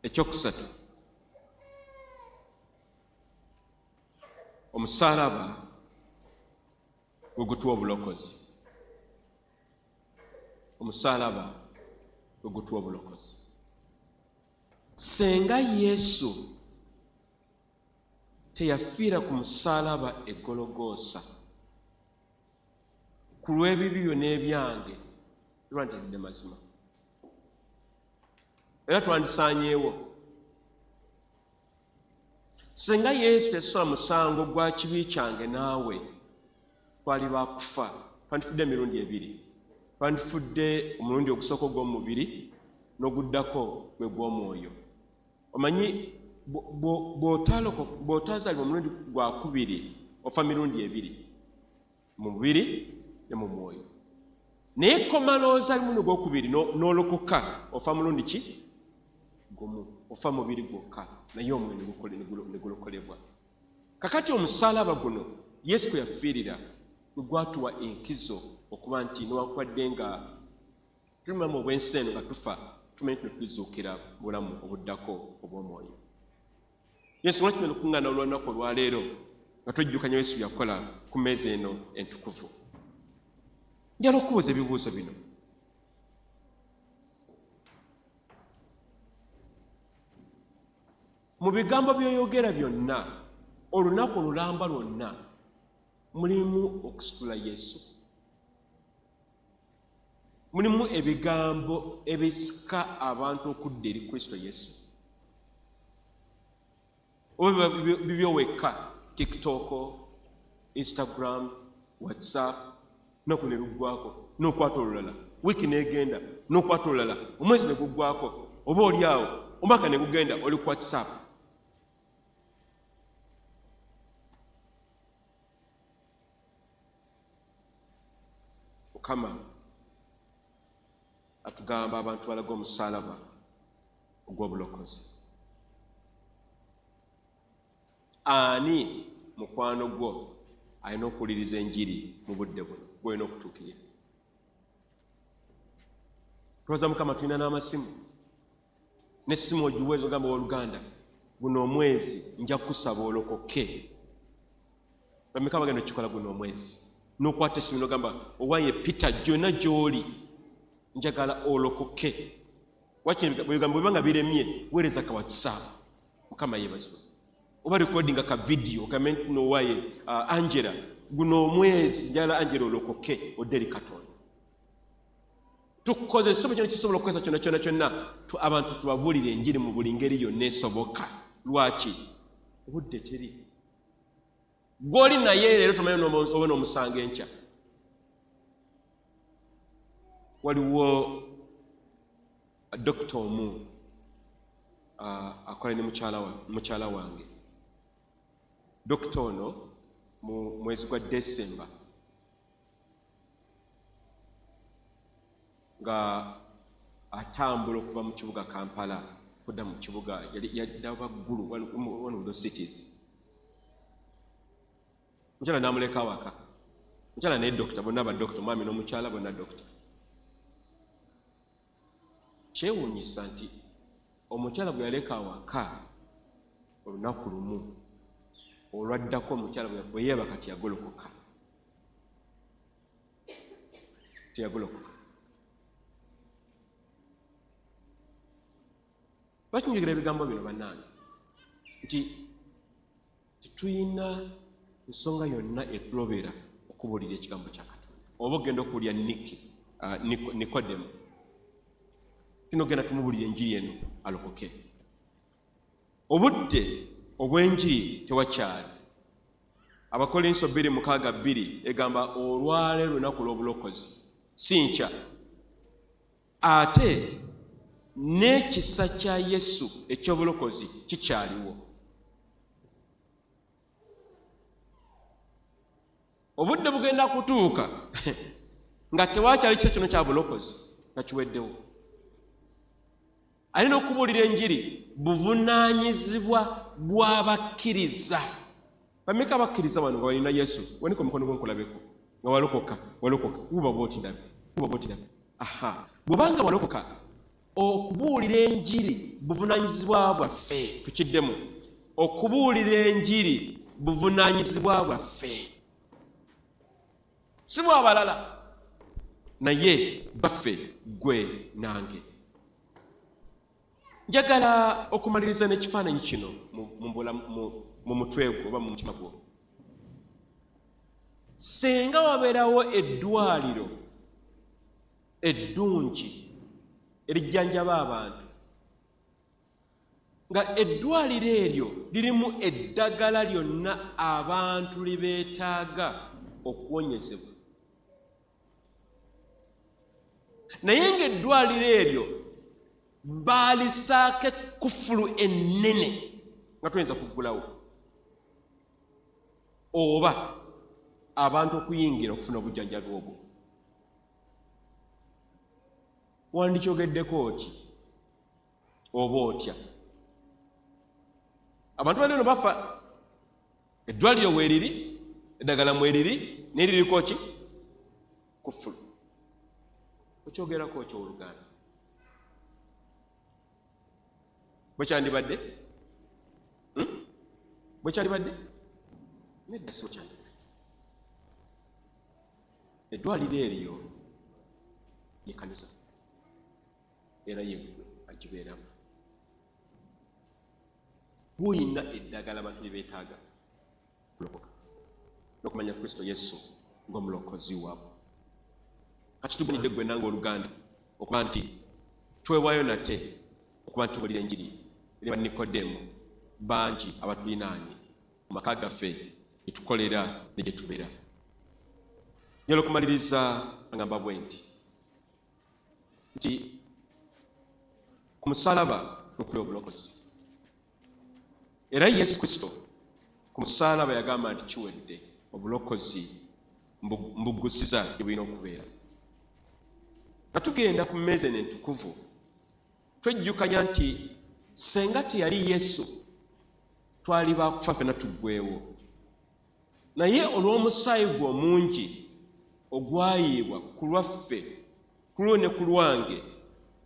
Ekyokusatu, omusaalaba gwe gutuwa obulokozi. Omusaalaba gwe gutuwa obulokozi. Senga Yesu teyafiira ku musaalaba e Gologoosa ku lw'ebibi byo n'ebyange, twanditedde mazima era twandisaanyeewo. Singa Yesu teyasasula musango gwa kibi kyange naawe, twali ba kufa. Twandifudde emirundi ebiri. Twandifudde omulundi ogusooka ogw'omubiri n'oguddako gwe gw'omwoyo. Omanyi, bw'otazaalibwa omulundi gwakubiri ofa mirundi ebiri, mu mubiri ne mu mwoyo. Naye komala ozaalibwa omulundi ogwokubiri n'olokoka, ofa mulundi ki? Gumu. Ofa mubiri gwokka, naye omwoyo ne gulokolebwa. Kakati omusaalaba guno Yesu kwe yafiirira gwe gwatuwa enkizo okuba nti newankubadde nga tuli mu bulamu obw'ensi eno nga tufa, tumanyi nti tulizuukira mu bulamu obuddako obw'omwoyo. Yesu lwaki tugenda okukuŋŋaana olw'olunaku olwaleero nga twejjukanya Yesu byakola ku mmeeza eno entukuvu? Njala okubuuza ebibuuzo bino. Mu bigambo by'oyogera byonna olunaku olulamba lwonna mulimu okusitula Yesu. Mulimu ebigambo ebisika abantu okudda eri Kristo Yesu. Oba bibyo wekka, TikTok, Instagram, WhatsApp, naku ne luggwako n'okwata olulala, wiiki n'egenda n'okwata olulala, omwezi ne guggwako, oba oli awo omwaka ne gugenda oli ku WhatsApp. Mukama atugamba abantu balaga omusaalaba ogw'obulokozi. Ani mukwano gwo alina okuwuliriza enjiri mu budde buno gw'olina okutuukirira? Twebaza Mukama tulina n'amasimu, n'essimu ogiweeza ogamba owooluganda guno omwezi nja kukusaba olokoke. Bameka bagenda okukikola guno omwezi? N'okwata essimu n'ogamba owange Peter gyonna gy'oli njagala olokoke. Wakiri ebigambo bwe biba nga biremye weereza ka WhatsApp. Mukama yeebazibwe. Oba recordinga ka video ogambe nti nowaye Angela guno omwezi njagala Angela olokoke odde eri Katonda. Tukozese buli kyona kisobola okukozesa kyonna kyonna kyonna abantu tubabuulire enjiri mu buli ngeri yonna esoboka. Lwaki? Obudde teri. Gw'oli naye leero tomanyi oba n'omusanga enkya. Waliwo dokita omu akola ne mukyala wange. Dokita ono mu mwezi gwa Desemba nga atambula okuva mu kibuga Kampala kudda mu kibuga yadda waggulu, one of those cities. Mukyala n'amuleka awaka. Mukyala naye dokita, bonna ba dokita, omwami n'omukyala bonna dokita. Kyewuunyisa nti omukyala gwe yaleka awaka olunaku lumu olwaddako omukyala bwe yeebaka teyagolokoka. Teyagolokoka. Lwaki njogera ebigambo bino bannange? Nti tetulina nsonga yonna etulobera okubuulira ekigambo kya Katonda. Oba ogenda okuwulira Niki, Nikodemu, tulina okugenda tumubuulira enjiri eno alokoke. Obudde obw'enjiri tewakyali. Abakolinso 2:62 egamba olwaleero lunaku lw'obulokozi, si nkya. Ate n'ekisa kya Yesu eky'obulokozi kikyaliwo. Obudde bugenda kutuuka nga tewakyali kisa kino kya bulokozi, nga kiweddewo. Alina okubuulira enjiri buvunaanyizibwa bw'abakkiriza. Bameka abakkiriza wano nga balina Yesu? Wanika omukono gwo nkulabeko. Nga walokoka, walokoka. Wuba bw'oti ndabe, wuba bw'oti ndabe. Aha, bw'oba nga walokoka, okubuulira enjiri buvunaanyizibwa bwaffe. Tukiddemu, okubuulira enjiri buvunaanyizibwa bwaffe, si bw'abalala, naye baffe, ggwe nange. Njagala okumaliriza n'ekifaananyi kino mu mutwe gwo oba mu mutima gwo. Singa wabeerawo eddwaliro eddungi erijjanjaba abantu, nga eddwaliro eryo lirimu eddagala lyonna abantu lye beetaaga okuwonyezebwa, naye ng'eddwaliro eryo baalisaako ekkufulu ennene nga toyinza kuggulawo oba abantu okuyingira okufuna obujjanjabi obwo, wandikyogeddeko oti oba otya? Abantu bali eno bafa, eddwaliro weeriri, eddagala mweriri, naye liriko ki? Kufulu. Okyogerako ki, owooluganda? Bwe kyandibadde? Hmm? Bwe kyandibadde? Nedda, si bwe kyandibadde. Eddwaliro eryo ye kanisa, era yeggwe agibeeramu. Guyina eddagala abantu lye beetaaga kulokoka n'okumanya Kristo Yesu ng'omulokozi waabwe. Kakitugunidde ggwe nange, oluganda, okuba nti twewaayo nate okuba nti tubuulira enjiri eri ba Nikodemu bangi abatulinaanye mu maka gaffe, gye tukolera ne gye tubeera. Njagala okumaliriza ngamba bwe nti ku musalaba kwe obulokozi, era Yesu Kristo ku musalaba yagamba nti kiwedde, obulokozi mbugusiza gye bulina okubeera. Nga tugenda ku mmeeza eno entukuvu, twejjukanya nti senga teyali Yesu twali bakufa ffenna tuggweewo, naye olw'omusaayi gwe omungi ogwayiibwa ku lwaffe, ku lwo ne ku lwange,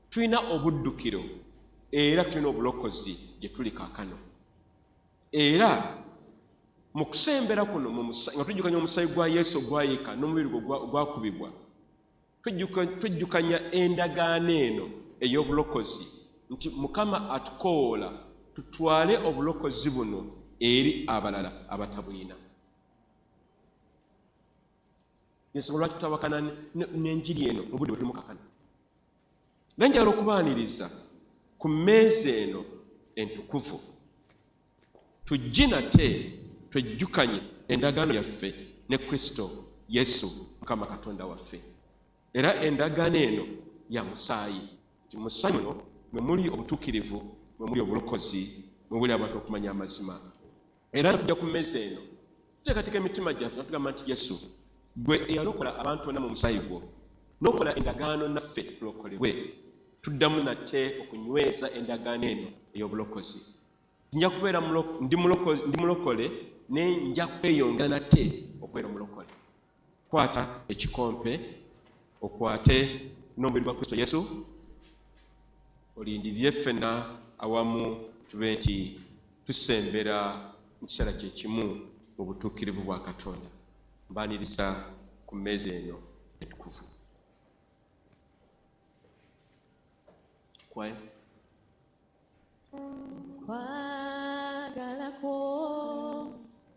tulina obuddukiro era tulina obulokozi gye tuli kaakano. Era mu kusembera kuno, nga tujjukanya omusaayi gwa Yesu ogwayiika n'omubiri gwe ogwakubibwa, twejjukanya endagaano eno ey'obulokozi nti Mukama atukowoola tutwale obulokozi buno eri abalala abatabulina. Ensonga lwaki tutawakana n'enjiri eno mu budde bwe tulimu kaakano. Naye njagala okubaaniriza ku mmeeza eno entukuvu, tujje nate twejjukanye endagaano yaffe ne Kristo Yesu Mukama Katonda waffe. Era endagaano eno ya musaayi, nti musaayi muno mwe muli obutuukirivu, mwe muli obulokozi, mwe muli abantu okumanya amazima. Era tujja ku mmeeza eno tuteekateeka emitima gyaffe nga tugamba nti Yesu, gwe eyalokola abantu bonna mu musaayi gwo, n'okola endagaano naffe tulokolebwe, tuddamu nate okunyweza endagaano eno ey'obulokozi. Nja kubeera ndi mulokole, naye nja kweyongera nate okubeera omulokole. Kwata ekikompe, okwate n'omubiri gwa Kristo Yesu, olindirire ffenna awamu tube nti tusembera mu kiseera kye kimu mu butuukirivu bwa Katonda. Mbaaniriza ku mmeeza eno entukuvu. Kwayo. Kwagala kwo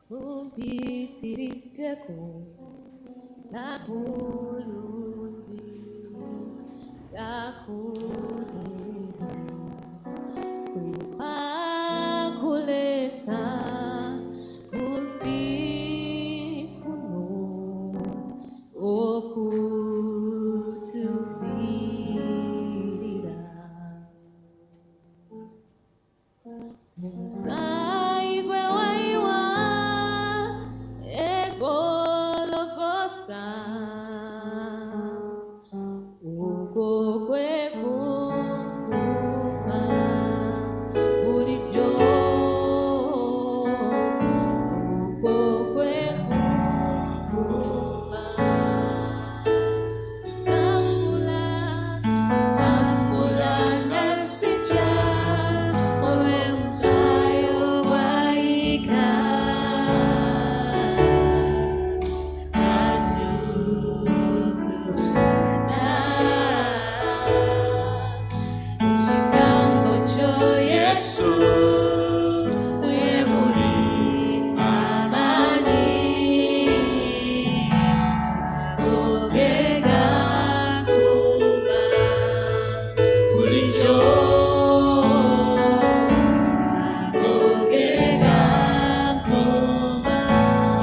kumpitiriddeko, nakulungi gakunene kwakuleeta ku nsi kuno okutufiirira. Omusaayi gwe wayiwa e Gologota. Yesu mwe muli amaanyi ago ge gakuuma bulijjo ago ge gakuuma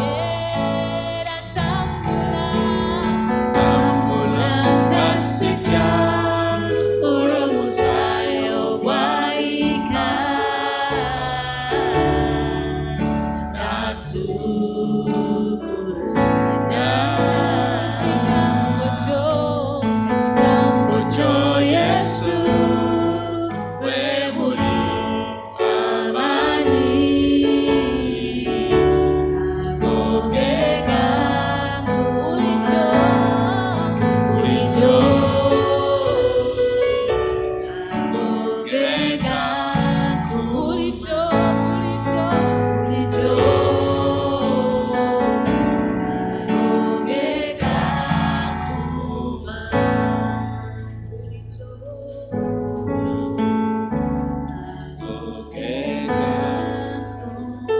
era ntambula Tambula nga sitya olw'omusaayi ogwayika natukuza ekigambo kyo ekigambo kyo Yesu mwe muli amaanyi ago ge gakuuma bulijjo ago ge gakuuma bulijjo bulijjo bulijjo ago ge gakuuma bulijjo ago ge gakuuma.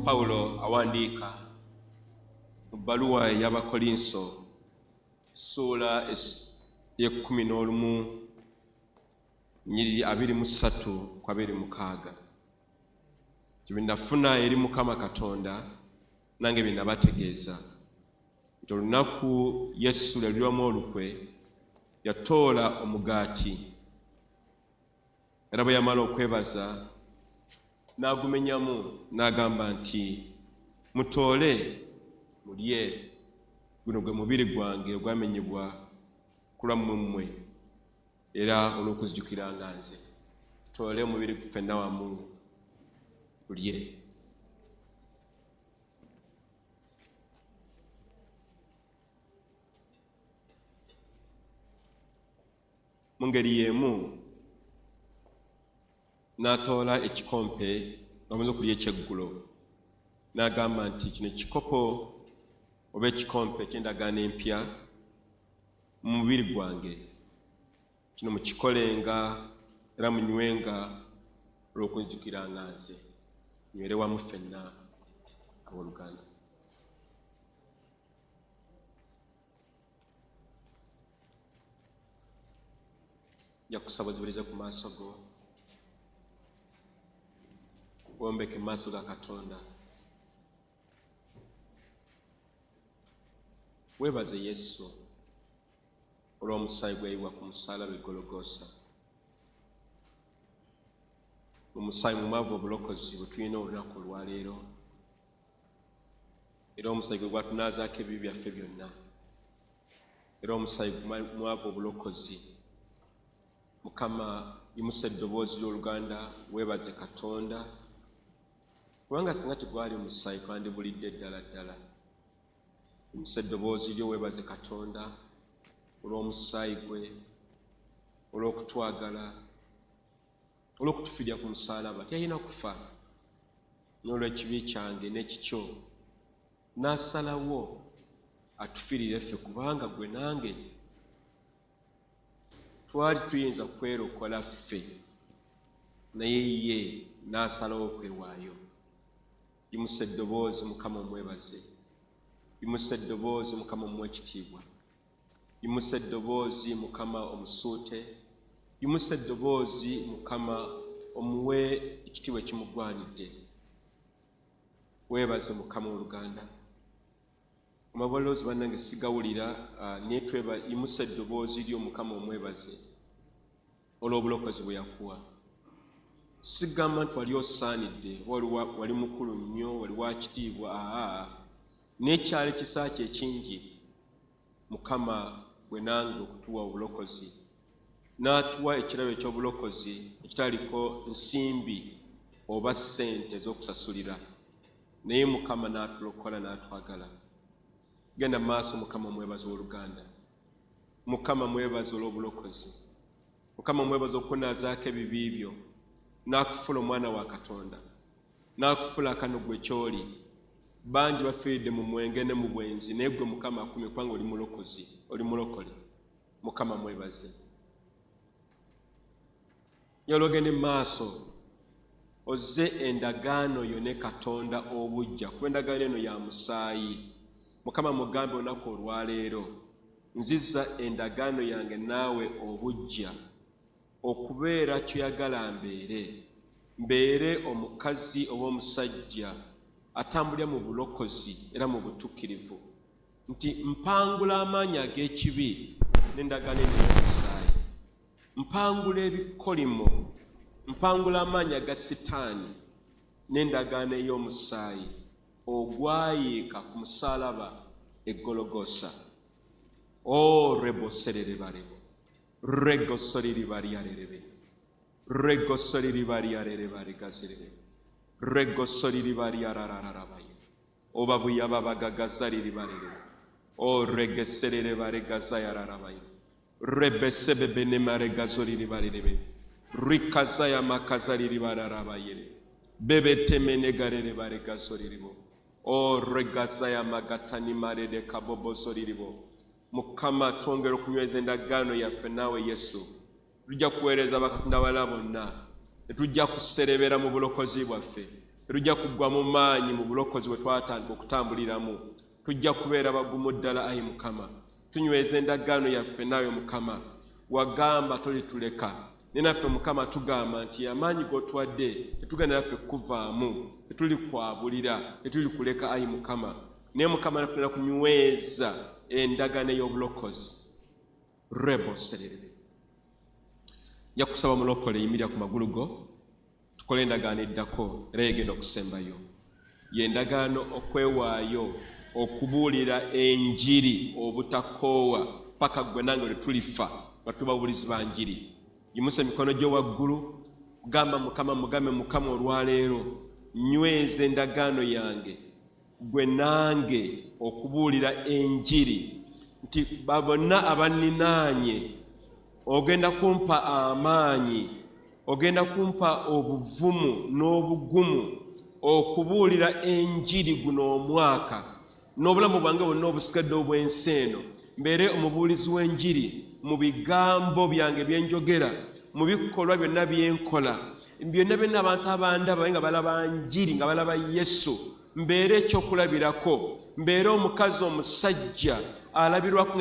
Pawulo awandiika mu bbaluwa ey'Abakolinso ssuula y'e11 nnyiriri 23 ku 26 nti bye nafuna eri Mukama Katonda nange bye nabategeeza nti olunaku Yesu lwe yalirwamu olukwe yatoola omugaati era bwe yamala okwebaza n'agumenyamu n'agamba nti mutoole mulye guno gwe mubiri gwange ogwamenyebwa ku lwammwe mmwe era olw'okuzijukiranga nze. Tutoole omubiri ffenna wamu tulye. Mu ngeri y'emu n'atoola ekikompe ng'amaze okulya ekyeggulo n'agamba nti kino ekikopo oba ekikompe eky'endagaano empya mu mubiri gwange kino mukikolenga era munywenga olw'okunjukiranga nze. Nywere wamu ffenna abooluganda. Nja kusaba ozibirize ku maaso go wombeke mu maaso ga Katonda. Weebaze Yesu olw'omusaayi gwe yayiwa ku musaalaba e Gologoosa. Mu musaayi mwe mwava obulokozi bwe tulina olunaku olwaleero, era omusaayi gwe gwatunaazaako ebibi byaffe byonna, era omusaayi mwava obulokozi. Mukama, yimusa eddoboozi ly'oluganda weebaze Katonda, kubanga singa tegwali omusaayi twandibulidde ddala ddala. Yimusa eddoboozi lyo weebaze Katonda olw'omusaayi gwe, olw'okutwagala, olw'okutufiirira ku musaalaba. Teyalina kufa n'olw'ekibi kyange n'ekikyo, n'asalawo atufiirire ffe, kubanga gwe nange twali tuyinza kwerokola ffe, naye ye n'asalawo okwewaayo. Yimusa eddoboozi Mukama omwebaze, yimusa eddoboozi Mukama omuwe ekitiibwa, yimusa eddoboozi Mukama omusuute, yimusa eddoboozi Mukama omuwe ekitiibwa ekimugwanidde. Weebaze Mukama oluganda. Amabaloozi bannange sigawulira, naye tweba yimusa eddoboozi lyo Mukama omwebaze olw'obulokozi bwe yakuwa. Sigamba nti wali osaanidde, wali mukulu nnyo, wali wa kitiibwa, aa, naye kyali kisa kye ekingi Mukama gwe nange okutuwa obulokozi, n'atuwa ekirabo eky'obulokozi ekitaliko nsimbi oba ssente ez'okusasulira, naye Mukama n'atulokola n'atwagala. Genda mu maaso Mukama omwebaze oluganda. Mukama mwebaze olw'obulokozi. Mukama mwebaze okunaazaako ebibi byo n'akufuula omwana wa Katonda, n'akufuula akano gwe ky'oli. Bangi bafiiridde mu mwenge ne mu bwenzi, naye ggwe Mukama akumye kubanga oli mulokozi, oli mulokole. Mukama mwebaze. Njagala ogende mu maaso ozze endagaano yo ne Katonda obuggya, kuba endagaano eno ya musaayi. Mukama mugambe olunaku olwaleero, nzizza endagaano yange naawe obuggya, okubeera ky'oyagala mbeere, mbeere omukazi oba omusajja atambulira mu bulokozi era mu butukirivu, nti mpangula amaanyi ag'ekibi n'endagaano eno ey'omusaayi, mpangula ebikolimo, mpangula amaanyi aga sitaani n'endagaano ey'omusaayi ogwayiika ku musaalaba e Gologosa. O rebosererebarebo regosoriribariarerebe regosoriribariarerebarigazerebe regosoriribariarararabaye obabuyababagagazariribarere o regesererebaregazayararabaye rebesebebenemaregazoriribarerebe rikazayamakazariribararabayere bebetemenegarerebaregazoriribo o regazayamagatanimarere kabobozoriribo. Mukama, twongera okunyweza endagaano yaffe naawe Yesu. Tujja kuweereza bakatonda abalala bonna, tetujja kuserebera mu bulokozi bwaffe, tetujja kuggwa mu maanyi mu bulokozi bwe twatandika okutambuliramu. Tujja kubeera bagumu ddala, ayi Mukama. Tunyweza endagaano yaffe naawe Mukama. Wagamba tolituleka, naye naffe Mukama tugamba nti amaanyi g'otuwadde tetugenda naffe kukuvaamu, tetulikwabulira, tetulikuleka ayi Mukama. Naye Mukama naffe tugenda kunyweza endagaano ey'obulokozi. Rebo sererebe. Nja kusaba mulokole, yimirira ku magulu go tukole endagaano eddako era yegenda okusembayo. Ye ndagaano okwewaayo okubuulira enjiri obutakoowa paka ggwe nange lwe tulifa nga tuba babuulizi ba njiri. Yimusa emikono gyo waggulu, gamba Mukama, mugambe Mukama, olwaleero nyweza endagaano yange ggwe nange okubuulira enjiri, nti bonna abanninaanye ogenda kumpa amaanyi, ogenda kumpa obuvumu n'obugumu okubuulira enjiri guno omwaka n'obulamu bwange bwonna obusigadde obw'ensi eno, mbeere omubuulizi w'enjiri mu bigambo byange bye njogera, mu bikolwa byonna bye nkola, byonna byonna abantu abandaba nga balaba njiri, nga balaba Yesu, mbeere ekyokulabirako, mbeere omukazi omusajja alabirwako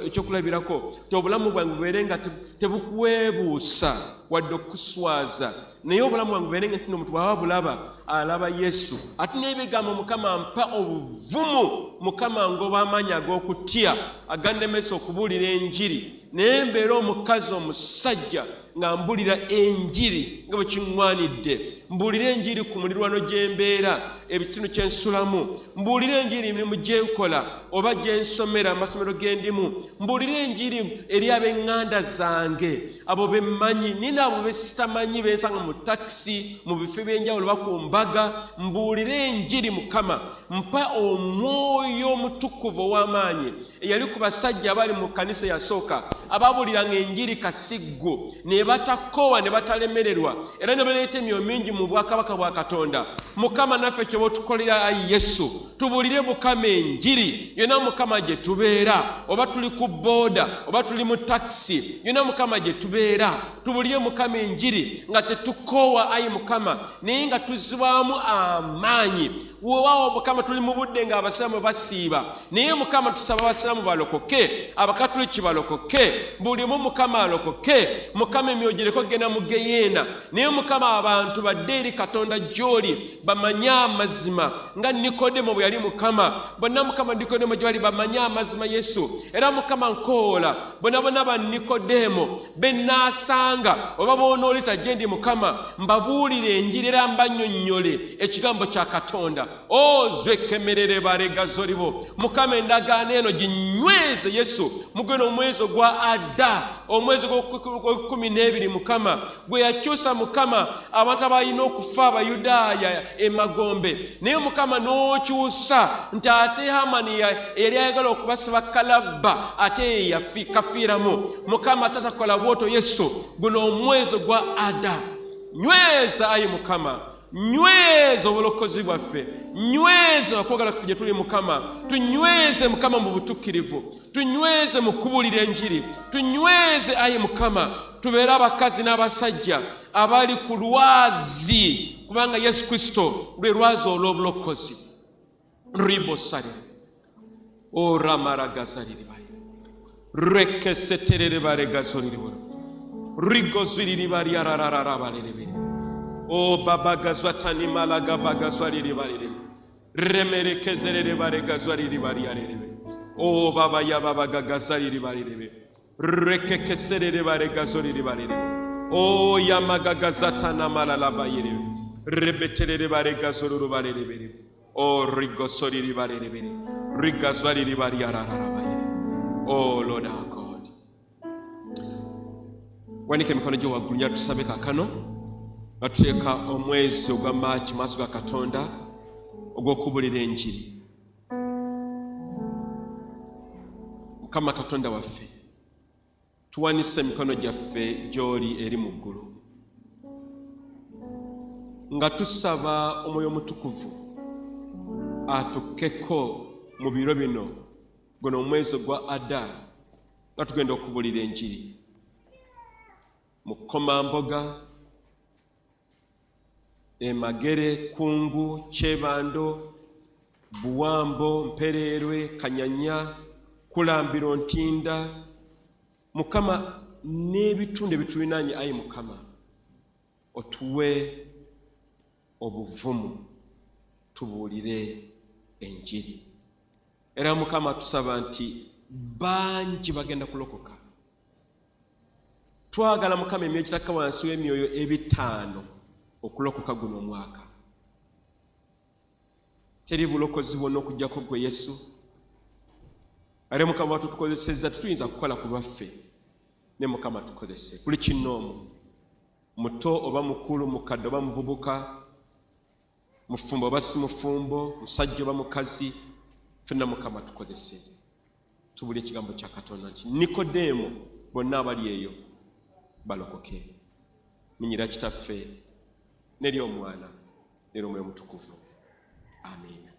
ekyokulabirako, ti obulamu bwange bubeere nga tebukuweebuusa wadde okukuswaza, naye obulamu bwange bubeere nga nti omuntu bw'aba bulaba alaba Yesu. Ate n'ebigambo, Mukama mpa obuvumu, Mukama ngoba amaanyi ag'okutya agannemesa okubuulira enjiri, naye mbeere omukazi omusajja nga mbulira enjiri nga bwe kiŋŋwanidde, mbuulire enjiri ku mulirwano gye mbeera, ebitundu kye nsulamu, mbuulire enjiri emirimu gye nkola oba gye nsomera, amasomero ge ndimu, mbuulire enjiri eri ab'eŋŋanda zange, abo be mmanyi nina, abo be sitamanyi be nsanga mu takisi, mu bifo eby'enjawulo oba ku mbaga, mbuulire enjiri. Mukama mpa omwoyo omutukuvu ow'amaanyi eyali ku basajja abali mu kkanisa eyasooka, ababuuliranga enjiri kasiggu ne batakoowa ne batalemererwa, era ne baleeta emyoyo mingi mu bwakabaka bwa Katonda. Mukama, naffe kyoba otukolera, ayi Yesu, tubuulire Mukama enjiri yonna Mukama gye tubeera, oba tuli ku booda oba tuli mu takisi, yonna Mukama gye tubeera tubuulire Mukama enjiri nga tetukoowa, ayi Mukama, naye nga tuzibwamu amaanyi. Weewaawo Mukama, tuli mu budde ng'abasiraamu basiiba, naye Mukama tusaba abasiraamu balokoke, abakatuliki balokoke, buli omu Mukama alokoke. Mukama, emyoyo gireke okugenda mu geyeena, naye Mukama abantu badde eri Katonda gy'oli, bamanye amazima nga Nikodemo bwe yali. Mukama, bonna Mukama Nikodemo gye bali bamanye amazima Yesu. Era Mukama nkoola bonna bonna ba Nikodemo be nnaasanga oba b'onooleta gye ndi, Mukama mbabuulire enjiri era mbannyonnyole ekigambo kya Katonda. Ozwekemerere baregazolibo. Mukama, endagaano eno ginyweze Yesu mugeno omwezi ogwa Ada, omwezi ogwekumi n'ebiri, Mukama gwe yakyusa Mukama abantu abalina okufa Abayudaaya emagombe, naye Mukama n'okyusa nti ate Hamani eyali ayagala okubasiba kalabba ate ye kafiiramu. Mukama tatakola bwoto Yesu, guno omwezi ogwa Ada nyweza, ayi Mukama, nyweza obulokozi bwaffe, Nyweza okwagala kwaffe gye tuli Mukama. Tunyweze Mukama mu butuukirivu, tunyweze mu kubuulira enjiri, tunyweze ayi Mukama, tubeere abakazi n'abasajja abali ku lwazi, kubanga Yesu Kristo lwe lwazi olw'obulokozi. Ribosale oramaragazaliribaye rekesetererebaregazoliriwe rigozwiriribaryararararabarerebere o babagazwatanimalagabagazwaliribarerebe remerekezererebaregazwaliribaryarerebe o babayababagagazaliribarerebe rekekesererebaregazoliribarerebe o yamagagazatanamalalabayerebe rebetererebaregazolorobarerebere o rigosoliribarerebere rigazwaliribaryarararabayerebe. Oh Lord our God, wanika emikono gyo waggulu nya tusabe kaakano nga tuteeka omwezi ogwa Maaki maaso ga Katonda ogw'okubulira enjiri. Mukama Katonda waffe, tuwanise emikono gyaffe gy'oli eri mu ggulu nga tusaba Omwoyo Omutukuvu atukkeko mu biro bino, guno omwezi ogwa Ada, nga tugenda okubulira enjiri mu Komamboga, Emagere, Kungu, Kyebando, Buwambo, Mpereerwe, Kanyanya, Kulambiro, Ntinda, Mukama, n'ebitundu ebitulinaanye. Ayi Mukama, otuwe obuvumu tubuulire enjiri. Era Mukama, tusaba nti bangi bagenda kulokoka. Twagala Mukama emyoyo gitakka wansi w'emyoyo 50 okulokoka guno omwaka. Teri bulokozi bwonna okuggyako gwe Yesu. Ate Mukama watutukozesezza, tetuyinza kukola ku lwaffe, ne Mukama tukozese buli kinnoomu, muto oba mukulu, mukadde oba muvubuka, mufumbo oba si mufumbo, musajja oba mukazi, ffenna Mukama tukozese tubuli ekigambo kya Katonda nti Nikodeemo bonna abali eyo balokoke. Minyira Kitaffe n'eri Omwana n'eri Omwoyo Omutukuvu. Amiina.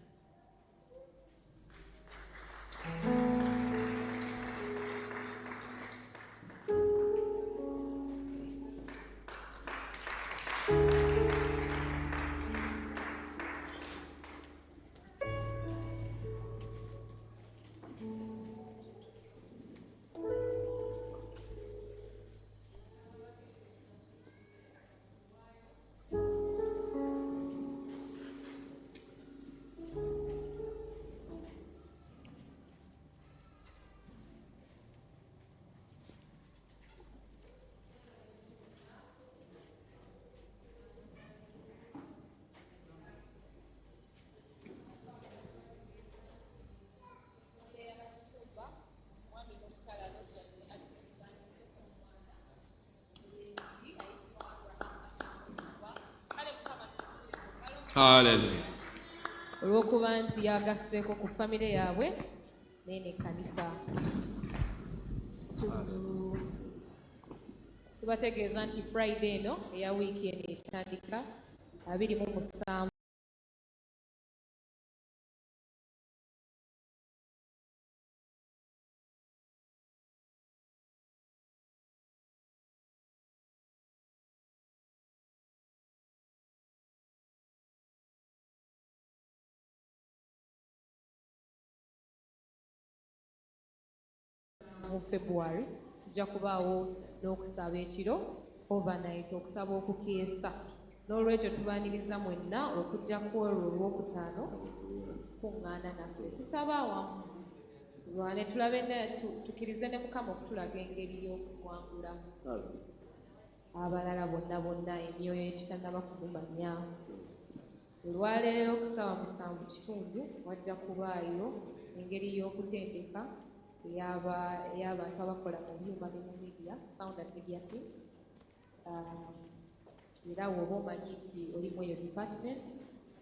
Haleluya. Olw'okuba nti yagasseeko ku famire yaabwe neeno ekkanisa, tubategeeza nti Friday eno eya wiiki eno etandika 27 mu February, tujja kubaawo n'okusaba ekiro, overnight, okusaba okukeesa. N'olwekyo tubaaniriza mwenna okujja ku olwo olwokutaano kuŋŋaana naffe tusaba awamu, tulwane, tulabe tukkirize ne Mukama okutulaga engeri y'okuwangula abalala bonna bonna, emyoyo egitannaba kumumanya. Olwaleero ku ssaawa 7:15 wajja kubaayo engeri y'okutendeka ey'abantu abakola mu byuma ne mu media, sound and media team. Era woba omanyi nti oli mu eyo department,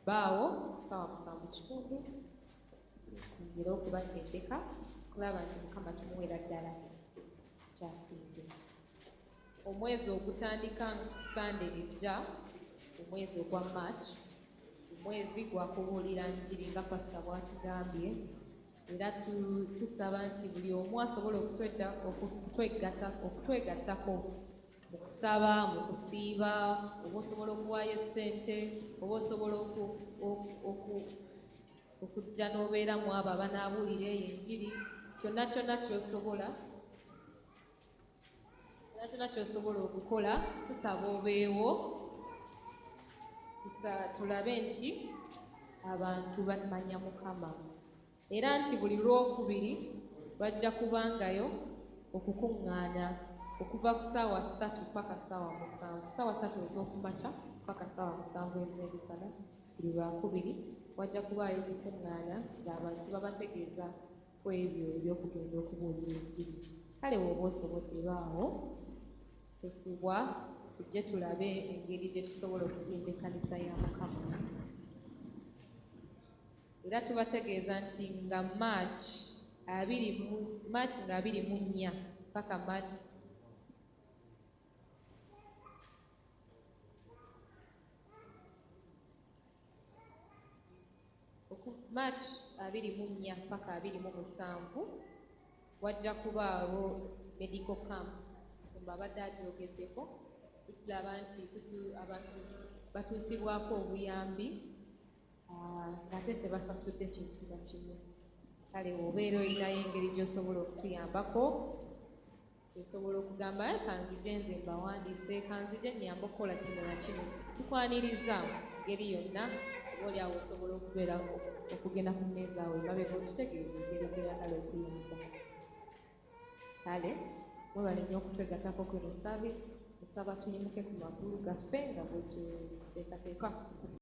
baawo ssaawa 7:15 twongere okubatendeka kulaba nti Mukama tumuweera ddala kyasinze. Omwezi ogutandika Sande ejja, omwezi ogwa March. Omwezi gwakubuulira njiri nga pasita bw'atugambye, era tusaba nti buli omu asobola okutwegattako mu kusaba, mu kusiiba, oba osobola okuwaayo essente, oba osobola okujja n'obeera mu abo abanaabuulira eyo enjiri, kyonna kyonna ky'osobola, kyonna kyonna ky'osobola okukola, tusaba obeewo, tulabe nti abantu bamanya Mukama. Era nti buli lwokubiri bajja kubangayo okukuŋŋaana okuva ku ssaawa 3 paka ssaawa 7, ssaawa 3 ez'okumakya paka ssaawa 7 ez'emisana. Buli lwakubiri wajja kubaayo okukuŋŋaana ng'abantu babategeeza ku ebyo eby'okugenda okubuulira enjiri. Kale bw'oba osobodde baawo, tosubwa, tujje tulabe engeri gye tusobola okuzimba ekkanisa ya Mukama. Era tubategeeza nti nga March nga 24 paka March 24 paka 27 wajja kubaawo medical camp. Musumba abadde agyogeddeko, tulaba nti abantu batuusibwako obuyambi ng'ate tebasasudde kintu na kimu. Kale obeera olinayo engeri gy'osobola okutuyambako, osobola okugamba kanzije nze mbawandiise, kanzije nnyambe okukola kino na kino. Tukwaniriza ngeri yonna, oba oli awo osobola okubeera okugenda ku mmeeza awo emabega otutegeeza engeri gy'oyagala okuyamba. Kale mwebale nnyo okutwegattako ku eno service. Nsaba tuyimuke ku magulu gaffe nga bwe tuteekateeka.